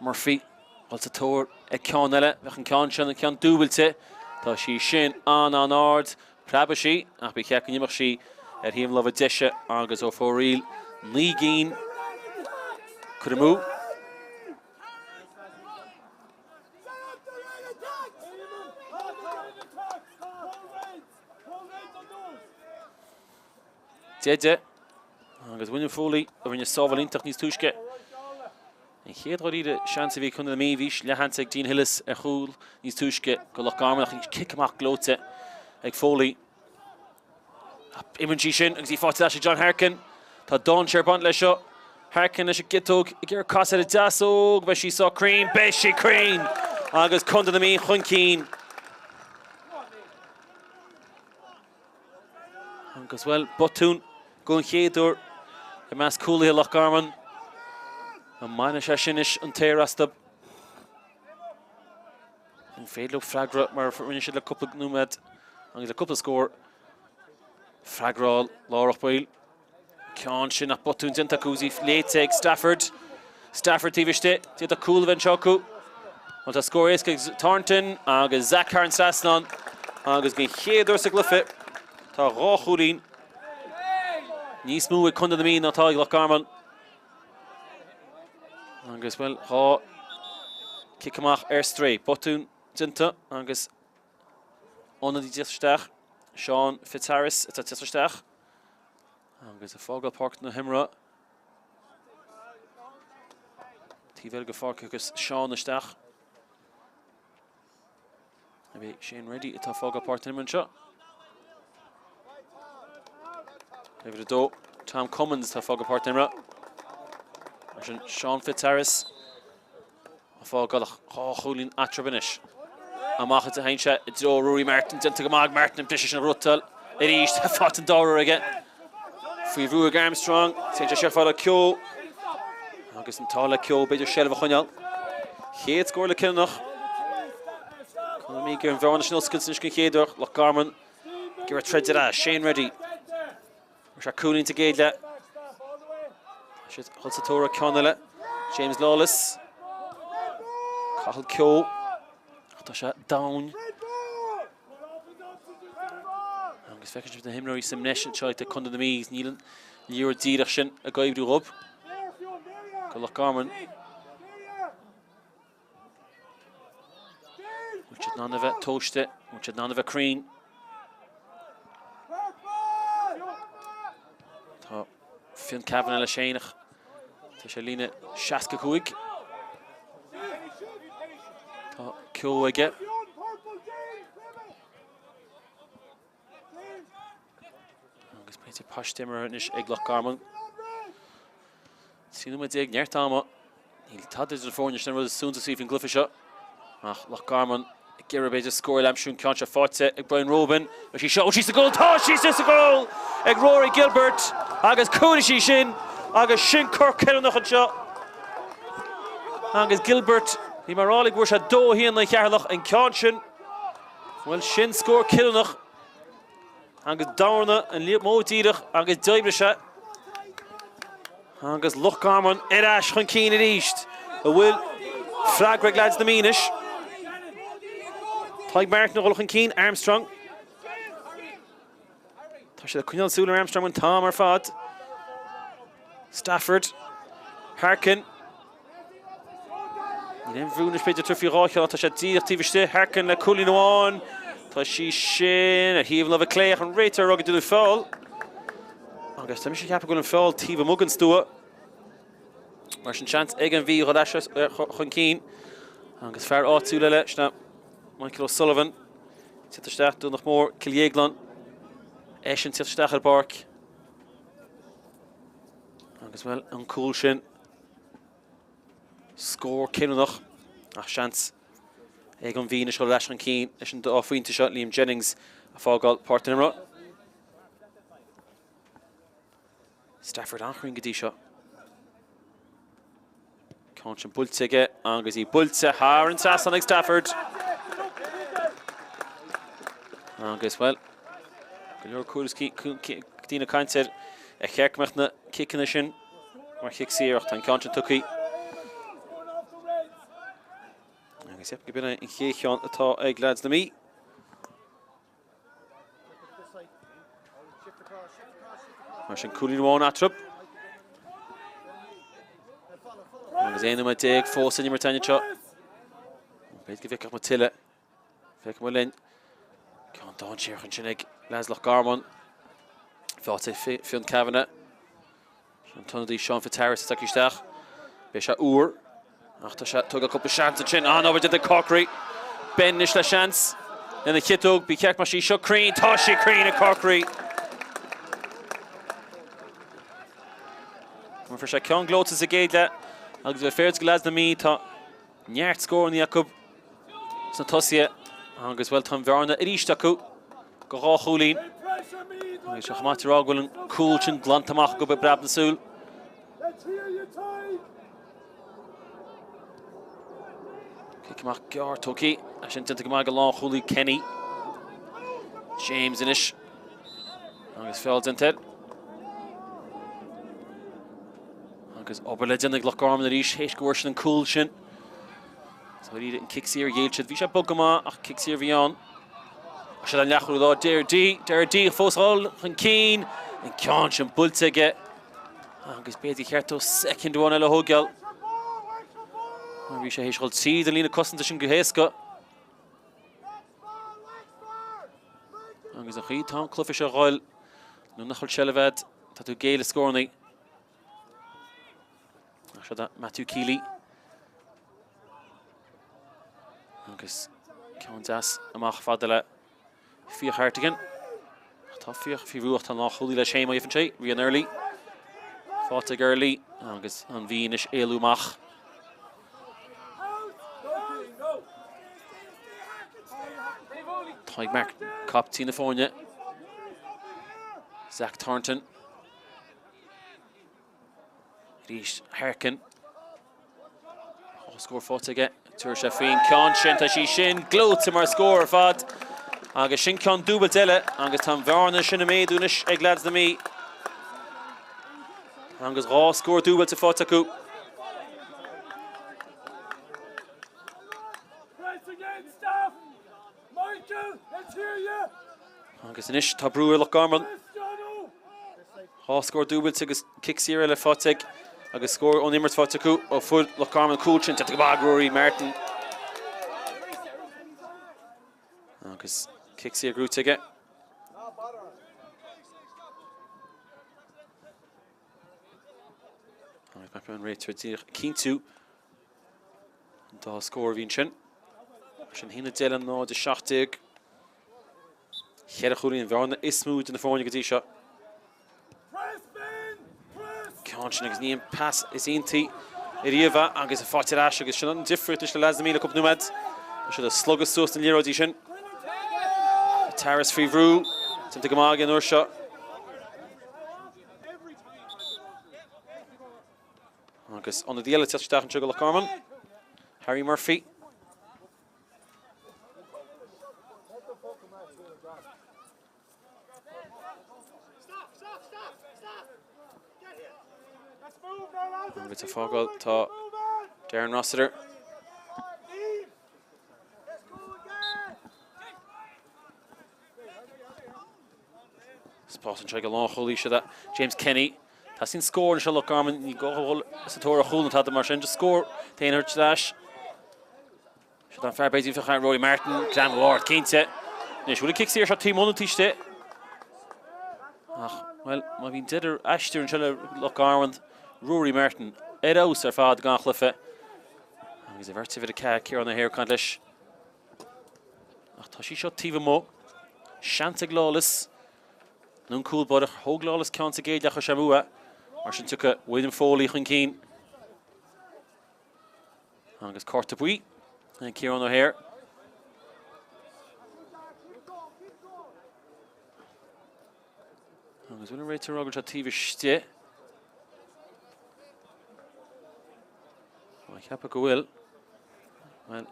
Speaker 1: Murphy dul sa tóir ar ceann eile. Bheadh an ceann sin an ceann dúbailte. Tá sí sin an-an-ard. Preabfaidh sí ach ba cheart go n-imeodh sí ar thaobh na láimhe deise agus Ó Foraoil 9 gcinn curtha amú. Deide agus William Foley a rinne sábháil iontach níos túisce. An chéad dháiríre seans a bhí ag Contae na Mí, bhí leathsheans ag Dean Hillis ar chúl níos túisce do Loch Garman ach cic amach gleoite ag Foley. Imíonn sí sin agus í faighte ar ais ag John Harkin. Tá dainséar ag baint leis seo. Harkin leis an gciotóg ag iarraidh casadh ar a deasóg. Beidh sí sách cruinn. Beidh sí cruinn! Agus Contae na Mí chun cinn. Agus, bhuel, botún don chéad uair i measc cúlaithe Loch Garman. An mbainfidh sé sin anois an t-aer astu? An féidir leo freagra mar a rinne siad le cúpla nóiméad agus le cúpla scór freagra a fháil lárach baill. Ceann sin ach botún déanta acu is í léite ag Stafford. Stafford taobh istigh, d'fhéadfadh cúl a bheith anseo acu. Bhuel tá scór éasca ag Thornton agus Zach thar an trasnán agus den chéad uair sa gcluiche tá dhá chúilín níos mó ag Contae na Mí ná atá ag Loch Garman. Agus bhuel dhá cic amach ar strae. Botún déanta agus ionadaí ag teacht isteach. Seán Fitzharris atá ag teacht isteach. Agus ag fágáil páirc na himeartha. Taobh eile den pháirc agus Seán isteach. A bhí Shane Reddy atá fágáil páirc na himeartha anseo. Uimhir 2, Tom Cummins atá fágáil páirc na himeartha. Mar sin Seán Fitzharris. Ag fágáil ach dhá chúilín eatarthu anois. Amach a théann sé i dtreo Ruairí Martin, déanta go maith ag Martin an briseadh sin a ghnóthachtáil arís. Tá faighte an dara huair aige. Faoi bhrú ag Armstrong, téann sé siar fad le Keogh. Agus an t-ádh le Keogh, b'fhéidir seilbh a choinneáil. Chéad scór le cinniúnach. Conor Meagher an bhearna sin oscailte anois den chéad uair. Loch Garman ag iarraidh troid ar ais. Shane Reddy. Fuair sé cúilín sa gcéad leath. Tá siad ag dul sa tóir ar ceann eile. James Lawless. Cathal Keogh. Ach tá sé domhain. Agus feiceann sibh na himreoirí sa mbreis anseo ag Contae na Mí. Níl an liathróid díreach sin ag oibriú dhóibh. Go Loch Garman. Bhfuil siad in ann a bheith tomhaiste, bhfuil siad in ann a bheith cruinn. Tá Fionn Kavanagh leis féin ach tá sé líne 65. Tá Keogh aige. Agus b'fhéidir paiste imeartha anois ag Loch Garman. 13 nóiméad neart ama. Níl tada idir na foirne sin an rud is suntasaí faoin gcluiche seo. Ach Loch Garman ag iarraidh b'fhéidir scór a aimsiú an ceann seo faighte ag Brian Robin. Beidh sí seo, sí sa gcúl, tá sí sa gcúl ag Rory Gilbert agus cúlaigh sí sin agus sin cor cinniúnach anseo. Agus Gilbert, bhí mé ag rá go bhfuair sé 2-1 don Cheatharlach an ceann sin. Bhuel, sin scór cinniúnach agus darna an modh díreach agus d'oibrigh sé. Agus Loch Garman ar ais chun cinn arís. An bhfuil freagra ag leaids na Mí anois. Tadhg Martin a dhul chun cinn, Armstrong. Tá siad ag coinneáil súil ar Armstrong an t-am ar fad. Stafford. Harkin. Níl aon bhrú anois b'fhéidir tabhairt faoi dhá cheann ach tá sé díreach taobh istigh. Harkin le cúilín amháin. Tá sí sin ar thaobh na láimhe clé ach an réiteoir ag rá go ndearnadh feall. Agus tá mise ag ceapadh go bhfuil an feall taobh amuigh den stua. Mar sin seans ag an Mhí dhul ais chun cinn. Agus fear áitiúil eile, sin é Michael O'Sullivan. Teacht isteach Domhnach Mór, Cill Dhéagláin. Eisean teacht isteach ar an bpáirc. Agus bhuel, an cúl sin, scór cinniúnach ach seans ag an Mhí anois dul ar ais chun cinn leis an dá phointe seo, Liam Jennings ag fágáil páirc na himeartha. Stafford an-chruinn go dtí seo. Ceann sin buailte aige agus í buailte thar an trasnán ag Stafford. Agus, bhuel, go leor cúrsaí daoine ag caint ar ar cheart go mbeadh na ciceanna sin mar chic saor ach tá an ceann sin tugtha. Agus ceapaim go b'in é an chéad cheann atá ag leaids na Mí. Mar sin cúilín amháin eatarthu. Agus 11 nóiméad fós san imirt anseo. B'fhéidir go bhfeicfeadh muid tuilleadh. Feicfidh muid linn. Ceann dainséarach ansin ag leaids Loch Garman. Faighte ag Fionn Kavanagh. An t-ionadaí Seán Fitzharris ag tagtha isteach. Beidh sé úr ach tá sé ag tógáil cúpla seans ansin. An-obair déanta ag Corkery. Ben anois le seans lena chiotóg. Ba cheart go mbeadh sí seo cruinn. Tá sí cruinn ag Corkery. Fuair sé ceann gleoite sa gcéad leath agus bheith féidir go leaids na Mí tá Neart scóranna acu sna tosaithe agus, bhuel, tá an bhearna arís acu go dhá chúilín. Agus sé chomh maith a rá go bhfuil an cúl sin glanta amach acu i bpreab na súl. Cic amach gearr tugtha, é sin déanta go maith ag an lánchúlaí Kenny. James anois agus feall déanta air. Agus obair le déanamh ag Loch Garman arís théis go bhfuair siad an cúl sin. Dáiríre an cic saor a ghéill siad. Bhí sé bog go maith ach cic saor a bhí ann. Ach siad an leathchúlaí láir Dara Dee. Dara Dee fós ag dul chun cinn. An ceann sin buailte aige. Agus b'fhéidir gur cheart dó soicind amháin eile a thógáil. Mar bhí sé théis dhul tríd an líne cosanta sin go héasca. Agus an chaoi tá an cluiche seo a dhul nuair nach bhfuil seilbh agat, tá tú ag géilleadh scórannaí. Seo do Matthew Keeley. Agus ceann deas amach fada le Fiach Hartigan. Tá Fiach faoi bhrú ach tá an lánchúlaí leis féin má gheibheann sé. Rian Early. Faighte ag Early agus an Mhí anois éalú amach. Tadhg Mark, captaen na foirne. Zach Thornton. Arís Harkin. Dhá scór faighte aige. Tabharfaidh sé faoin ceann sin. Tá sí sin gleoite mar scór ar fad. Agus sin ceann dúbailt eile. Agus tá an bhearna sin ag méadú anois ag leaids na Mí. Agus dhá scór dúbailte faighte acu. Agus anois tá brú ar Loch Garman. Dhá scór dúbailte agus cic saor eile faighte ag agus scór ón imirt faighte acu ó fuair Loch Garman cúl sin déanta go maith ag Ruairí Martin. Agus cic saor gnóite aige. Agus an réiteoir díreach ag cinntiú An dá scór a bhí ansin. Sin 1-10 le 0-17. Cheithre chúilín an bhearna is mó idir na foirne go dtí seo. Ceann sin agus ní an pas is iontaí ariamh é agus faighte ar ais agus sin an difríocht anois le leaids na Mí le cúpla nóiméad. Tá siad ag slogadh suas na liathróidí sin. Fitzharris faoi bhrú. Déanta go maith aige an uair seo. Agus ionadaí eile ag teacht isteach anseo do Loch Garman, Harry Murphy. Agus ag fágáil tá Darren Rossiter. Spás anseo ag an lánchúlaí seo do James Kenny. Teastaíonn scór anseo Loch Garman, ní gá a dhul sa tóir ar chúl ná tada mar sin, just scór féin a thabhairt ar ais. Seo an fear b'fhéidir féach Rory Martin, greamú ard cinnte. Anois bhfuil an cic saor seo taobh amuigh nó taobh istigh? Ach, bhuel, má bhíonn deireadh aistir anseo le Loch Garman, Rory Martin ar fheabhas ar fad gan chluiche. Agus a bheirt uimhir 4, Ciarán O'Hare ag caint leis. Ach tá sí seo taobh amuigh. Seans ag Lawless. Nó an cúl báire. Thóg Lawless ceann sa gcéad leath chuir sé amú é. Mar sin tiocfaidh William Foley chun cinn. Agus cárta buí ag Ciarán O'Hare. Agus bhfuil an réiteoir ag rá go bhfuil sé taobh istigh. Á cheapadh go bhfuil. Bhuel.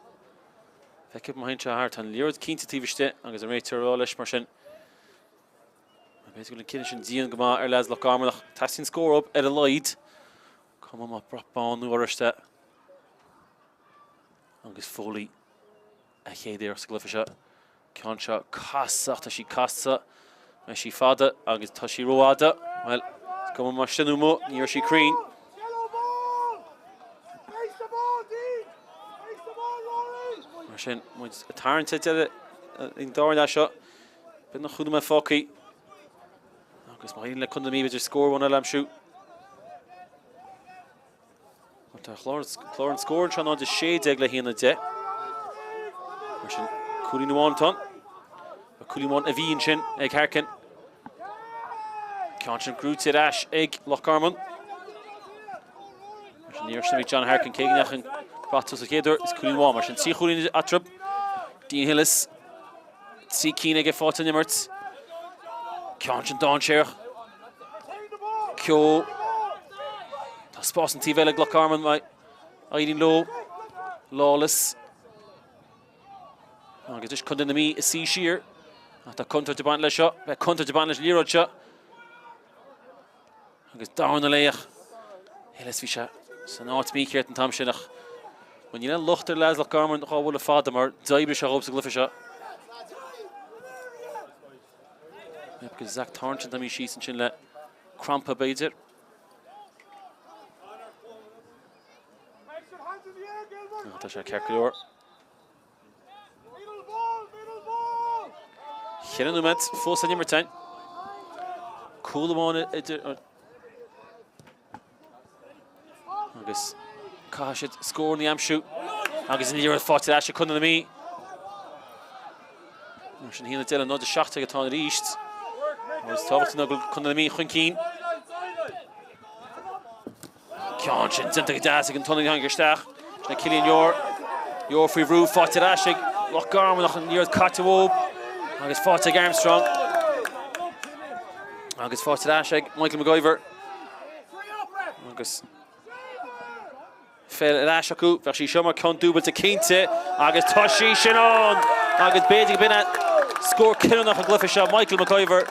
Speaker 1: Feicfidh má théann sé thar. Tá an liathróid cinnte taobh istigh agus an réiteoir ag rá leis mar sin. B'fhéidir go bhfuil an cinneadh sin dian go maith ar leaids Loch Garman ach teastaíonn scór uathu ar a laghad. Cuma más brat bán nó oráiste. Agus Foley a chéad iarracht sa gcluiche seo. Ceann seo casta ach tá sí casta. Beidh sí fada agus tá sí rófhada. Bhuel, is cuma más sin nó amuigh, ní raibh sí cruinn. Mar sin, muid ag tarraingt ar deireadh an dara leath seo. Beagnach 5 nóiméad fágtha. Agus má éiríonn le Contae na Mí b'fhéidir scór amháin eile a aimsiú. Tá clár an scóir anseo 0-16 le 1-10. Mar sin, cúilín amháin atá ann. Cúilín amháin a bhí ansin ag Harkin. Ceann sin gnóthaithe ar ais ag Loch Garman. Mar sin, níor sin John Harkin cé go ndeachaigh an brat suas sa chéad uair, is cúilín amháin. Mar sin, 3 chúilín eatarthu. Dean Hillis. 3 cinn aige faighte an imirt. Ceann sin dainséarach. Keogh. Tá spás an taobh eile ag Loch Garman má éiríonn leo. Lawless. Agus anois Contae na Mí ag suí siar. Ach tá contúirt ag baint leis seo. Beidh contúirt ag baint leis an liathróid seo. Agus darna laoch, Hillis, bhí sé san áit mícheart an t-am sin ach bhuel níl aon locht ar leaids Loch Garman dhá bhuille fada mar d'oibrigh sé dhóibh sa gcluiche seo. Agus Zach Thornton tá mí síos ansin le crampa b'fhéidir. Tá sé ceart go leor. 4 nóiméad fós san imirt againn. Cúl amháin idir agus caithfidh siad scór a aimsiú agus an liathróid faighte ar ais ag Contae na Mí. Mar sin 1-10 le 0-17 atá ann arís. Agus tábhachtach ná go bhfuil Contae na Mí chun cinn. Ceann sin déanta go deas ag an t-ionadaí a tháinig isteach. Sin é Cillian Yore. Yore faoi bhrú, faighte ar ais ag Loch Garman ach an liathróid caite uathu agus faighte ag Armstrong. Agus faighte ar ais ag Michael McIver. Agus pheil ar ais acu. Bheadh sí seo mar ceann dúbailte cinnte agus tá sí sin ann! Agus b'fhéidir go b'in é scór cinniúnach an gcluiche seo, Michael McIver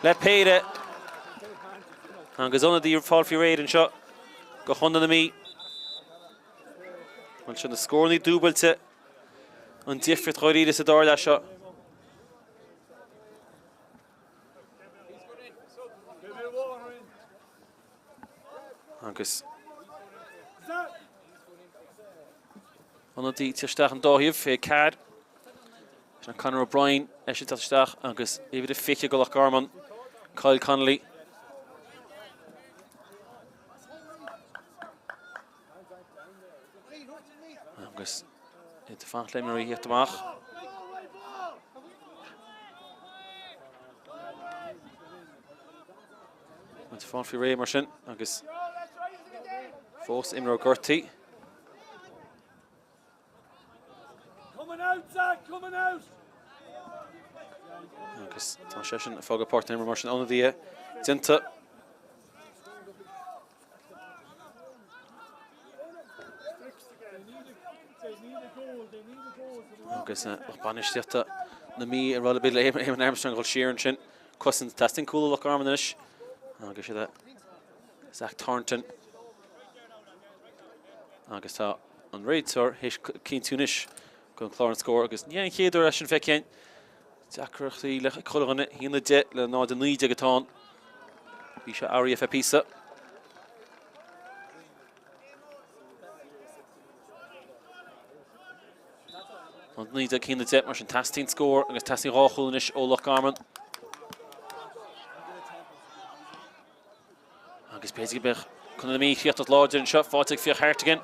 Speaker 1: le péire. Agus ionadaí ag fáil faoi réir anseo do Chontae na Mí. Bhuel sin na scóranna dúbailte an difríocht dháiríre sa dara leath seo. Agus ionadaí isteach an dá thaobh fé Carr. Sin Conor O'Brien eisean teacht isteach agus uimhir a 20 do Loch Garman, Kyle Connolly. Agus iad ag fanacht le imreoirí a theacht amach. Ag fáil faoi réir mar sin agus fós imreoir gortaithe. Agus tá seisean ag fágáil páirc na himeartha mar sin ionadaithe déanta. Agus lucht bainistíochta na Mí ag rá le b'fhéidir le Eamon Armstrong a dhul siar ansin. Cosaint teastaíonn cúl ó Loch Garman anois agus siad Zach Thornton agus tá an réiteoir théis cinntiú anois go bhfuil clár an scóir agus ní an chéad uair é sin feicthe againn. Deacrachtaí le chuile dhuine, 1-10 le 0-19 atá ann. Bhí sé athraithe ar feadh píosa. 19 1-10 mar sin teastaíonn scór agus teastaíonn dhá chúl anois ó Loch Garman. Agus b'fhéidir go mbeadh Contae na Mí críochnacht láidir anseo, faighte ag Fiach Hartigan.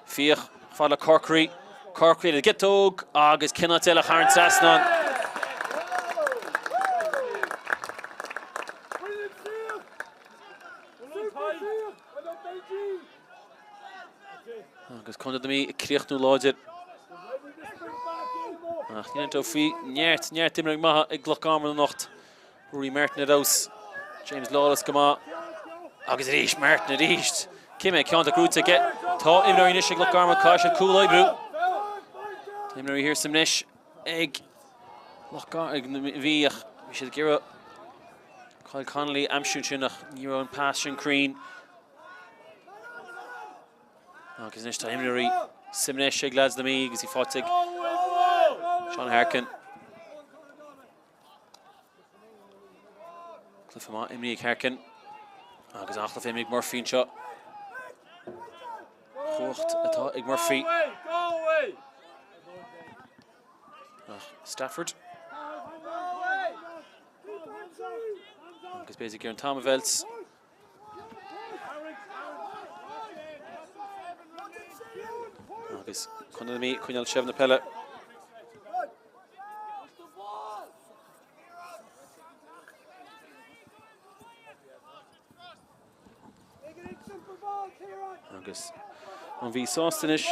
Speaker 1: Fiach fad le Corkery. Corkery le giotóg agus ceann eile thar an trasnán. Agus Contae na Mí ag críochnú láidir. Ach níl aon dabht faoi neart, neart imreoirí maithe ag Loch Garman anocht. Rory Martin ar fheabhas, James Lawless go maith agus arís Martin arís. Cé mhéad ceann atá gnóthaithe aige? Tá imreoirí anois ag Loch Garman, caithfidh siad cúl a oibriú. Tá imreoirí thiar sa mbreis ag Loch Garman, ag an Mhí ach bhí siad ag iarraidh Kyle Connolly a aimsiú ansin ach ní raibh an pas sin cruinn. Agus anois tá imreoirí sa mbreis ag leaids na Mí agus í faighte ag Seán Harkin. Cluiche maith imrithe ag Harkin agus an-chluiche imrithe ag Murphy anseo. Cumhacht atá ag Murphy. Ach Stafford. Agus b'fhéidir ag iarraidh an t-am a mheilt. Agus Contae na Mí ag coinneáil seilbh na peile. Agus an Mhí sásta anois.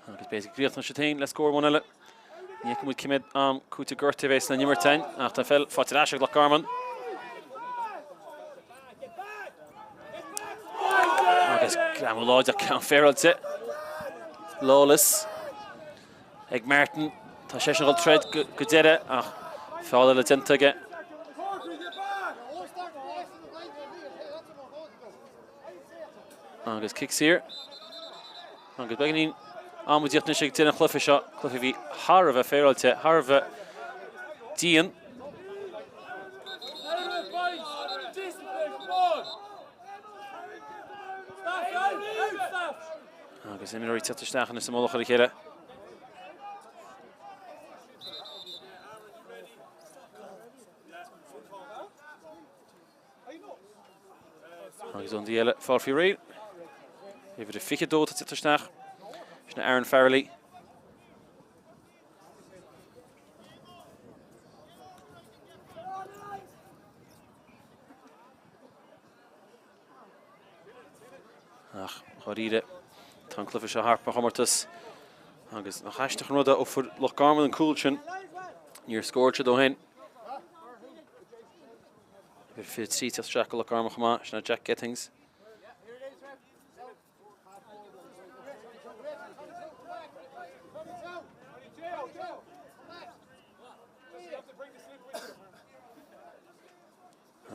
Speaker 1: Agus b'fhéidir go gcríochnóidh siad féin le scór amháin eile. Ní fheiceann muid cé mhéad am cúiteamh gortaithe a bheas san imirt againn, ach tá an pheil faighte ar ais ag Loch Garman. Agus greamú láidir ceann féaráilte. Lawless ag Martin. Tá seisean ag dul troid go deireadh ach feall eile déanta aige. Agus cic saor. Agus beagáinín amaidíocht anois ag deireadh an chluiche seo, cluiche a bhí thar a bheith féaráilte, thar a bheith dian. Agus imreoirí ag teacht isteach anois sa mullach ar a chéile. Agus ionadaí eile fáil faoi réir. Uimhir a 22 atá ag teacht isteach. Sin Aaron Farrelly. Ach dháiríre, tá an cluiche seo thart mar chomórtas agus nach aisteach an rud é ó fuair Loch Garman an cúl sin, níor scóráil siad ó shin. Uimhir 23 ag teacht isteach do Loch Garman chomh maith, sin é Jack Gettings.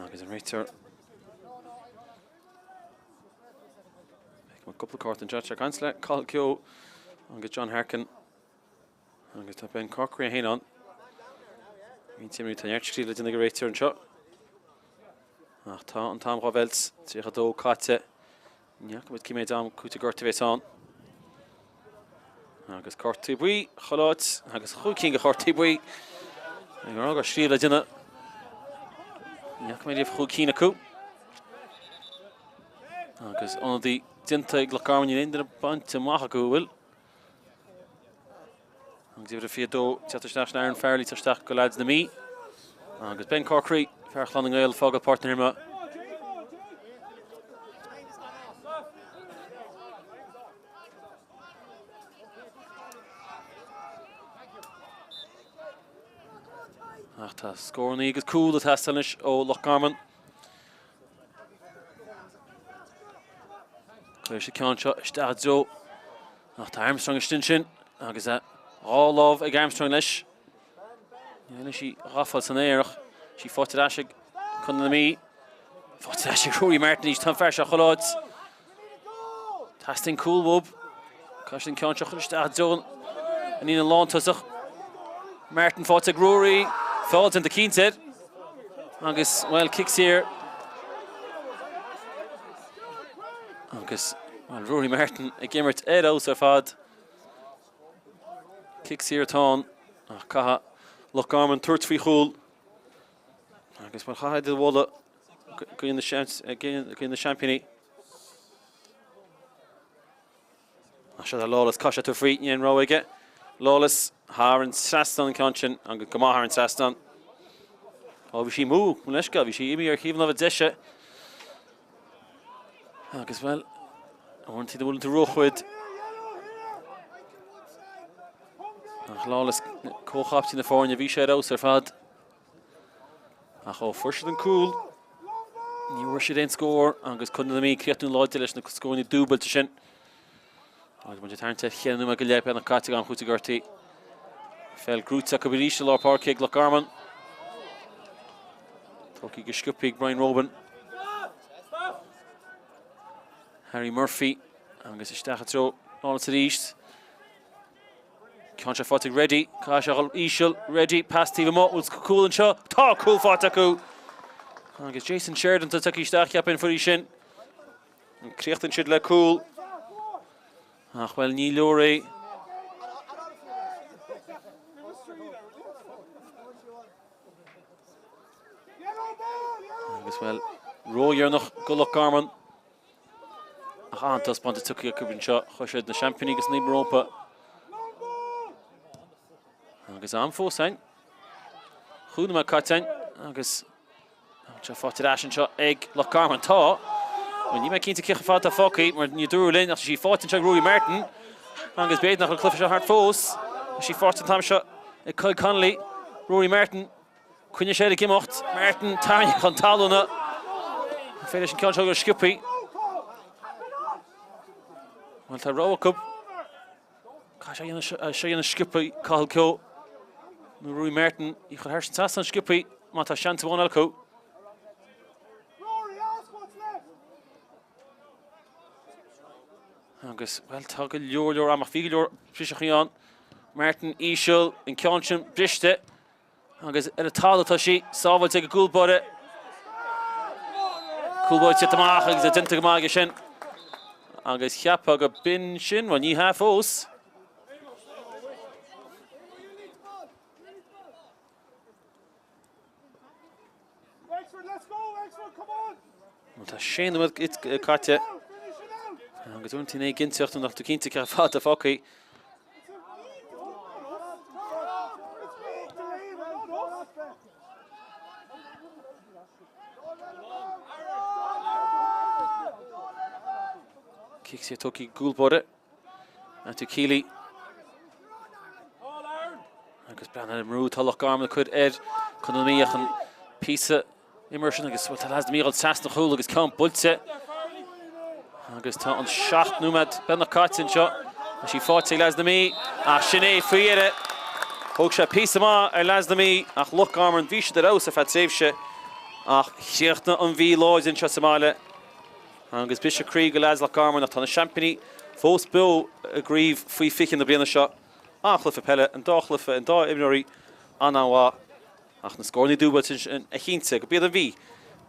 Speaker 1: Agus an réiteoir. Feicim cúpla cárta anseo, ag caint le Cathal Keogh agus John Harkin. Agus tá Ben Corkery féin ann. Roinnt imreoirí tá neart scríobh le déanamh ag an réiteoir anseo. Ach tá an t-am dhá mheilt, 32 caite. Ní fhaca muid cé mhéad am cúiteamh gortaithe a bheas ann. Agus cártaí buí chuile áit agus chúig cinn de chártaí buí. Ag rá go raibh scríobh le déanamh. Ní fhaca mé riamh chúig cinn acu. Agus ionadaí déanta ag Loch Garman níl aon duine bainte amach acu, an bhfuil? Agus uimhir a 22 teacht isteach sin Aaron Farrelly teacht isteach go leaids na Mí. Agus Ben Corkery, fear Chlann na nGael, fágáil páirc na himeartha. Ach tá scórannaí agus cúl ag teastáil anois ó Loch Garman. Cuirfidh sé ceann seo isteach i dtreo ach tá Armstrong istigh ansin agus a dhá lámh ag Armstrong leis. Níl sí gafa san aer ach sí faighte ar ais ag Contae na Mí. Faighte ar ais ag Rory Martin arís, tá an fear seo chuile áit. Teastaíonn cúl uathu. Caithfidh siad an ceann seo a chur isteach i dtreo an líne lántosach. Martin faighte ag Rory. Feall déanta cinnte air. Agus, bhuel, cic saor. Agus, bhuel, Rory Martin ag imirt ar fheabhas ar fad. Cic saor atá ann ach caithfidh Loch Garman tabhairt faoi chúl. Agus, bhuel, chaithfidh iad a mholadh go na seaimpíní. Ach seo é Lawless, caithfidh sé tabhairt faoi, níl aon rogha aige. Lawless thar an trasnán an ceann sin, agus go maith thar an trasnán. Ó, bhí sí amú, mo leithscéal, bhí sí imithe ar thaobh na láimhe deise. Agus, bhuel, uaireanta an bhfuil tú rófhada. Ach Lawless, comhchaptaen na foirne, bhí sé ar fheabhas ar fad. Ach ó fuair siad an cúl, Ní bhfuair siad aon scór agus Contae na Mí ag críochnú láidir leis na scóranna dúbailte sin. Agus muid ag tarraingt ar cheithre nóiméad go leith beagnach caite ag am chúitimh gortaithe. Peil gnóite acu arís i lár páirce ag Loch Garman. Tógtha go sciobtha ag Brian Robin. Harry Murphy agus isteach i dtreo Lawless arís. Ceann seo faighte ag Reddy, caithfidh sé a dhul íseal, Reddy, pas taobh amuigh, bhfuil cúl anseo? Tá cúl faighte acu! Agus Jason Sheridan atá tagtha isteach, cheapfainn an fuair sin. Críochnaíonn siad le cúl. Ach bhuel, ní leor é. Agus bhuel, ródheireanach go Loch Garman. Ach an-taispeántas tugtha acu anseo. Chuir siad na seaimpíní agus naomh rompu. Agus am fós ann. Chúig nóiméad caite ann agus tá faighte ar ais anseo ag Loch Garman. Tá. Bhuel, níl mé cinnte cé chomh fada atá fágtha mar ní dúradh linn ach tá sí faighte anseo ag Ruairí Martin agus b'fhéidir nach bhfuil an cluiche seo thart fós. Tá sí faighte an t-am seo ag Kyle Connolly. Ruairí Martin. Coinneoidh sé air ag imeacht. Martin tarraingthe chun talúna. An féidir leis an ceann seo go sciobtha? Bhuel, tá rogha acu. Caithfidh sé a dhéanamh sciobtha Cathal Keogh nó Ruairí Martin í chur thar an trasnán sciobtha má tá seans amháin acu. Agus, bhuel, tá go leor leor ama ach bhí go leor briseachaí ann. Martin íseal, an ceann sin briste. Agus ar an talamh atá sí, sábháilte ag an gcúl báire. Cúl báire tite amach agus é déanta go maith aige sin. Agus cheapfá go b'in sin, bhuel ní hea fós. Bhuel tá sé nóiméad caite. Agus uaireanta éiginnteacht nach tú cinnte cé chomh fada fágtha. Cic saor tugtha ag cúl báire. Matthew Keeley. Agus breathnaigh ar an mbrú atá Loch Garman ag cur ar Contae na Mí ach an píosa imeartha sin agus tá leaids na Mí ag dul trasna an chúil agus ceann buailte. Agus tá an 7 nóiméad beagnach caite anseo. Tá sí faighte ag leaids na Mí ach sin é faoi dheireadh. Thóg sé píosa maith ar leaids na Mí ach Loch Garman bhí siad ar fheabhas ar feadh tréimhse ach chríochnaigh an Mhí láidir anseo sa mbaile. Agus briseadh croí go leaids Loch Garman ach tá na seaimpíní fós beo i gcraobh faoi 20 na bliana seo. An-chluiche peile, an dá chluiche, an dá imreoirí an-an-mhaith. Ach na scóranna dúbailte sin a chinntigh gurb iad an Mhí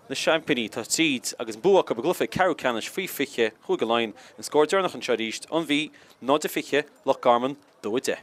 Speaker 1: na seaimpíní. Tá tríd agus an bua acu i gcluiche ceathrú ceannais faoi 20 Chúige Laighean. An scór deireanach anseo arís, An Mhí 0-20, Loch Garman 2-10.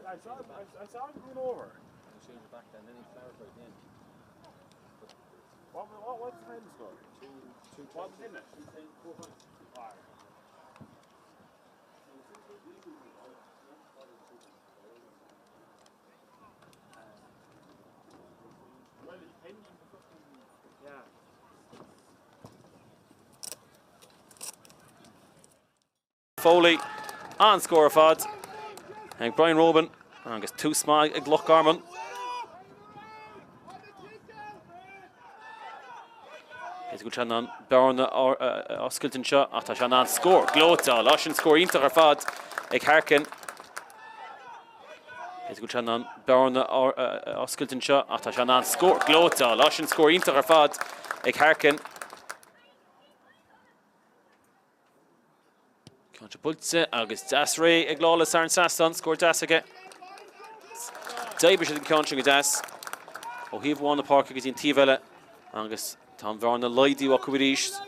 Speaker 2: I saw him, I, I saw him going over. What, what, what's the final score? What was in it? Alright. Well, he Yeah.
Speaker 1: Foley, an-scór ar fad ag Brian Robin agus tús maith ag Loch Garman. B'fhéidir go bhfuil sé in ann bearna a oscailt anseo ach tá sé in ann scór gleoite a fháil. Sin scór iontach ar fad ag Harkin. B'fhéidir go bhfuil sé in ann bearna a oscailt anseo ach tá sé in ann scór gleoite a fháil. Sin scór iontach ar fad ag Harkin. Ceann seo buailte agus deas réidh ag Lawless thar an trasnán, scór deas aige. D'oibrigh siad an ceann sin go deas ó thaobh amháin na páirce go dtí an taobh eile agus tá an bhearna laghdaithe acu arís.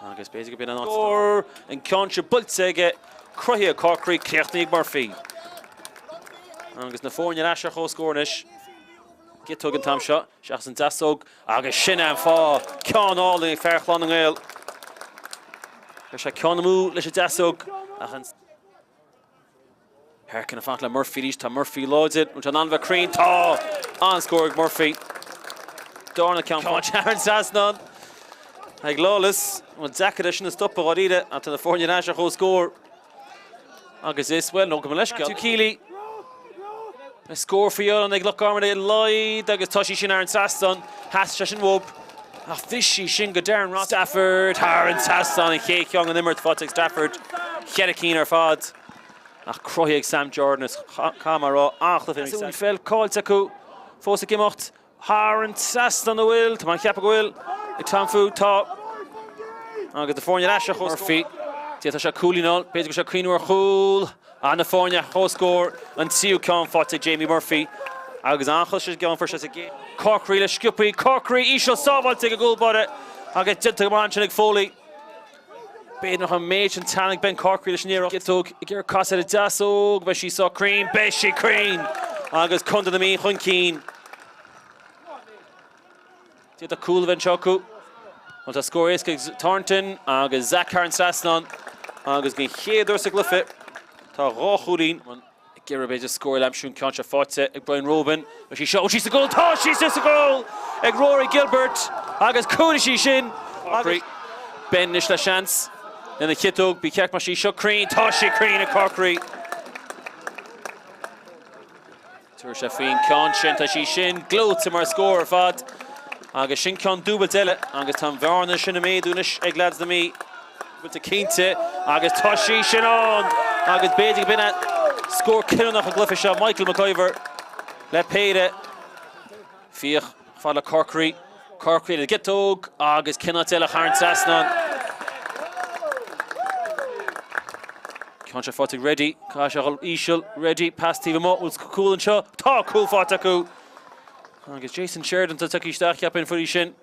Speaker 1: Agus b'fhéidir go b'in an áit. Scór! An ceann seo buailte aige, cruthaithe ag Corkery, críochnaithe ag Murphy. Agus na foirne ar ais ar comhscór anois. Ciotóg an t-am seo, seachas an deasóg, agus sin é an fáth! Ceann álainn ag fear Chlann na nGael. Chuir sé ceann amú leis an deasóg, ach an. Herkin ag fanacht le Murphy arís, tá Murphy láidir, bhfuil sé in ann a bheith cruinn? Tá! An-scór ag Murphy. Darna ceann thar an trasnán ag Lawless. Bhuel, deacair é sin a stopadh dháiríre, ach tá na foirne ar ais ar comhscór. Agus is, bhuel, nó go mba leisce. Matthew Keeley. Beidh scór faoi dheireadh ag Loch Garman ar a laghad agus tá sí sin thar an trasnán. Theastaigh sé sin uathu. Ach bhí sí sin go Darren Ross. Stafford thar an trasnán, an chéad cheann den imirt faighte ag Stafford. Cheithre cinn ar fad. Ach cruthaithe ag Sam Jordan is caithfidh mé a rá, an-chluiche ag Sam. Pheil caillte acu fós ag imeacht thar an trasnán an bhfuil, tá mé ag ceapadh go bhfuil, ag Tom Fu, tá. Agus na foirne ar ais ar chomhscór. Murphy, d'fhéadfadh sé cúilín a fháil, b'fhéidir go bhfuil sé ag cuimhniú ar chúl. Ach na foirne ar chomhscór, an tríú ceann faighte ag Jamie Murphy. Agus an-chluiche a fuair sé sa gcéad. Corkery le sciobthaí, Corkery íseal sábháilte ag an gcúl báire agus déanta go maith ansin ag Foley. B'fhéidir nach an méid sin teann ag Ben Corkery leis an iarracht. Ciotóg ag iarraidh casadh ar an deasóg, beidh sí sách cruinn, beidh sí cruinn! Agus Contae na Mí chun cinn. D'fhéadfadh cúl a bheith anseo acu. Bhuel tá scór éasca ag Thornton agus Zach thar an trasnán agus den chéad uair sa gcluiche tá dhá chúilín. Ag iarraidh b'fhéidir scór a aimsiú an ceann seo faighte ag Brian Robin. Bhfuil sí seo, bhfuil sí sa gcúl? Tá sí sa gcúl ag Rory Gilbert agus cúlaigh sí sin agus Ben anois le seans lena chiotóg. Ba cheart go mbeadh sí seo cruinn. Tá sí cruinn ag Corkery. Tabharfaidh sé faoin ceann sin. Tá sí sin gleoite mar scór ar fad. Agus sin ceann dúbailte eile agus tá an bhearna sin ag méadú anois ag leaids na Mí. Dúbailte cinnte agus tá sí sin ann agus b'fhéidir go b'in é scór cinniúnach an gcluiche seo. Michael McIver le péire. Fiach fad le Corkery. Corkery le giotóg agus cén áit eile thar an trasnán. Ceann seo faighte ag Reddy. Caithfidh sé a dhul íseal. Reddy, pas taobh amuigh. Bhfuil cúl anseo? Tá cúl faighte acu! Agus Jason Sheridan tagtha isteach, cheapfainn, faoi sin.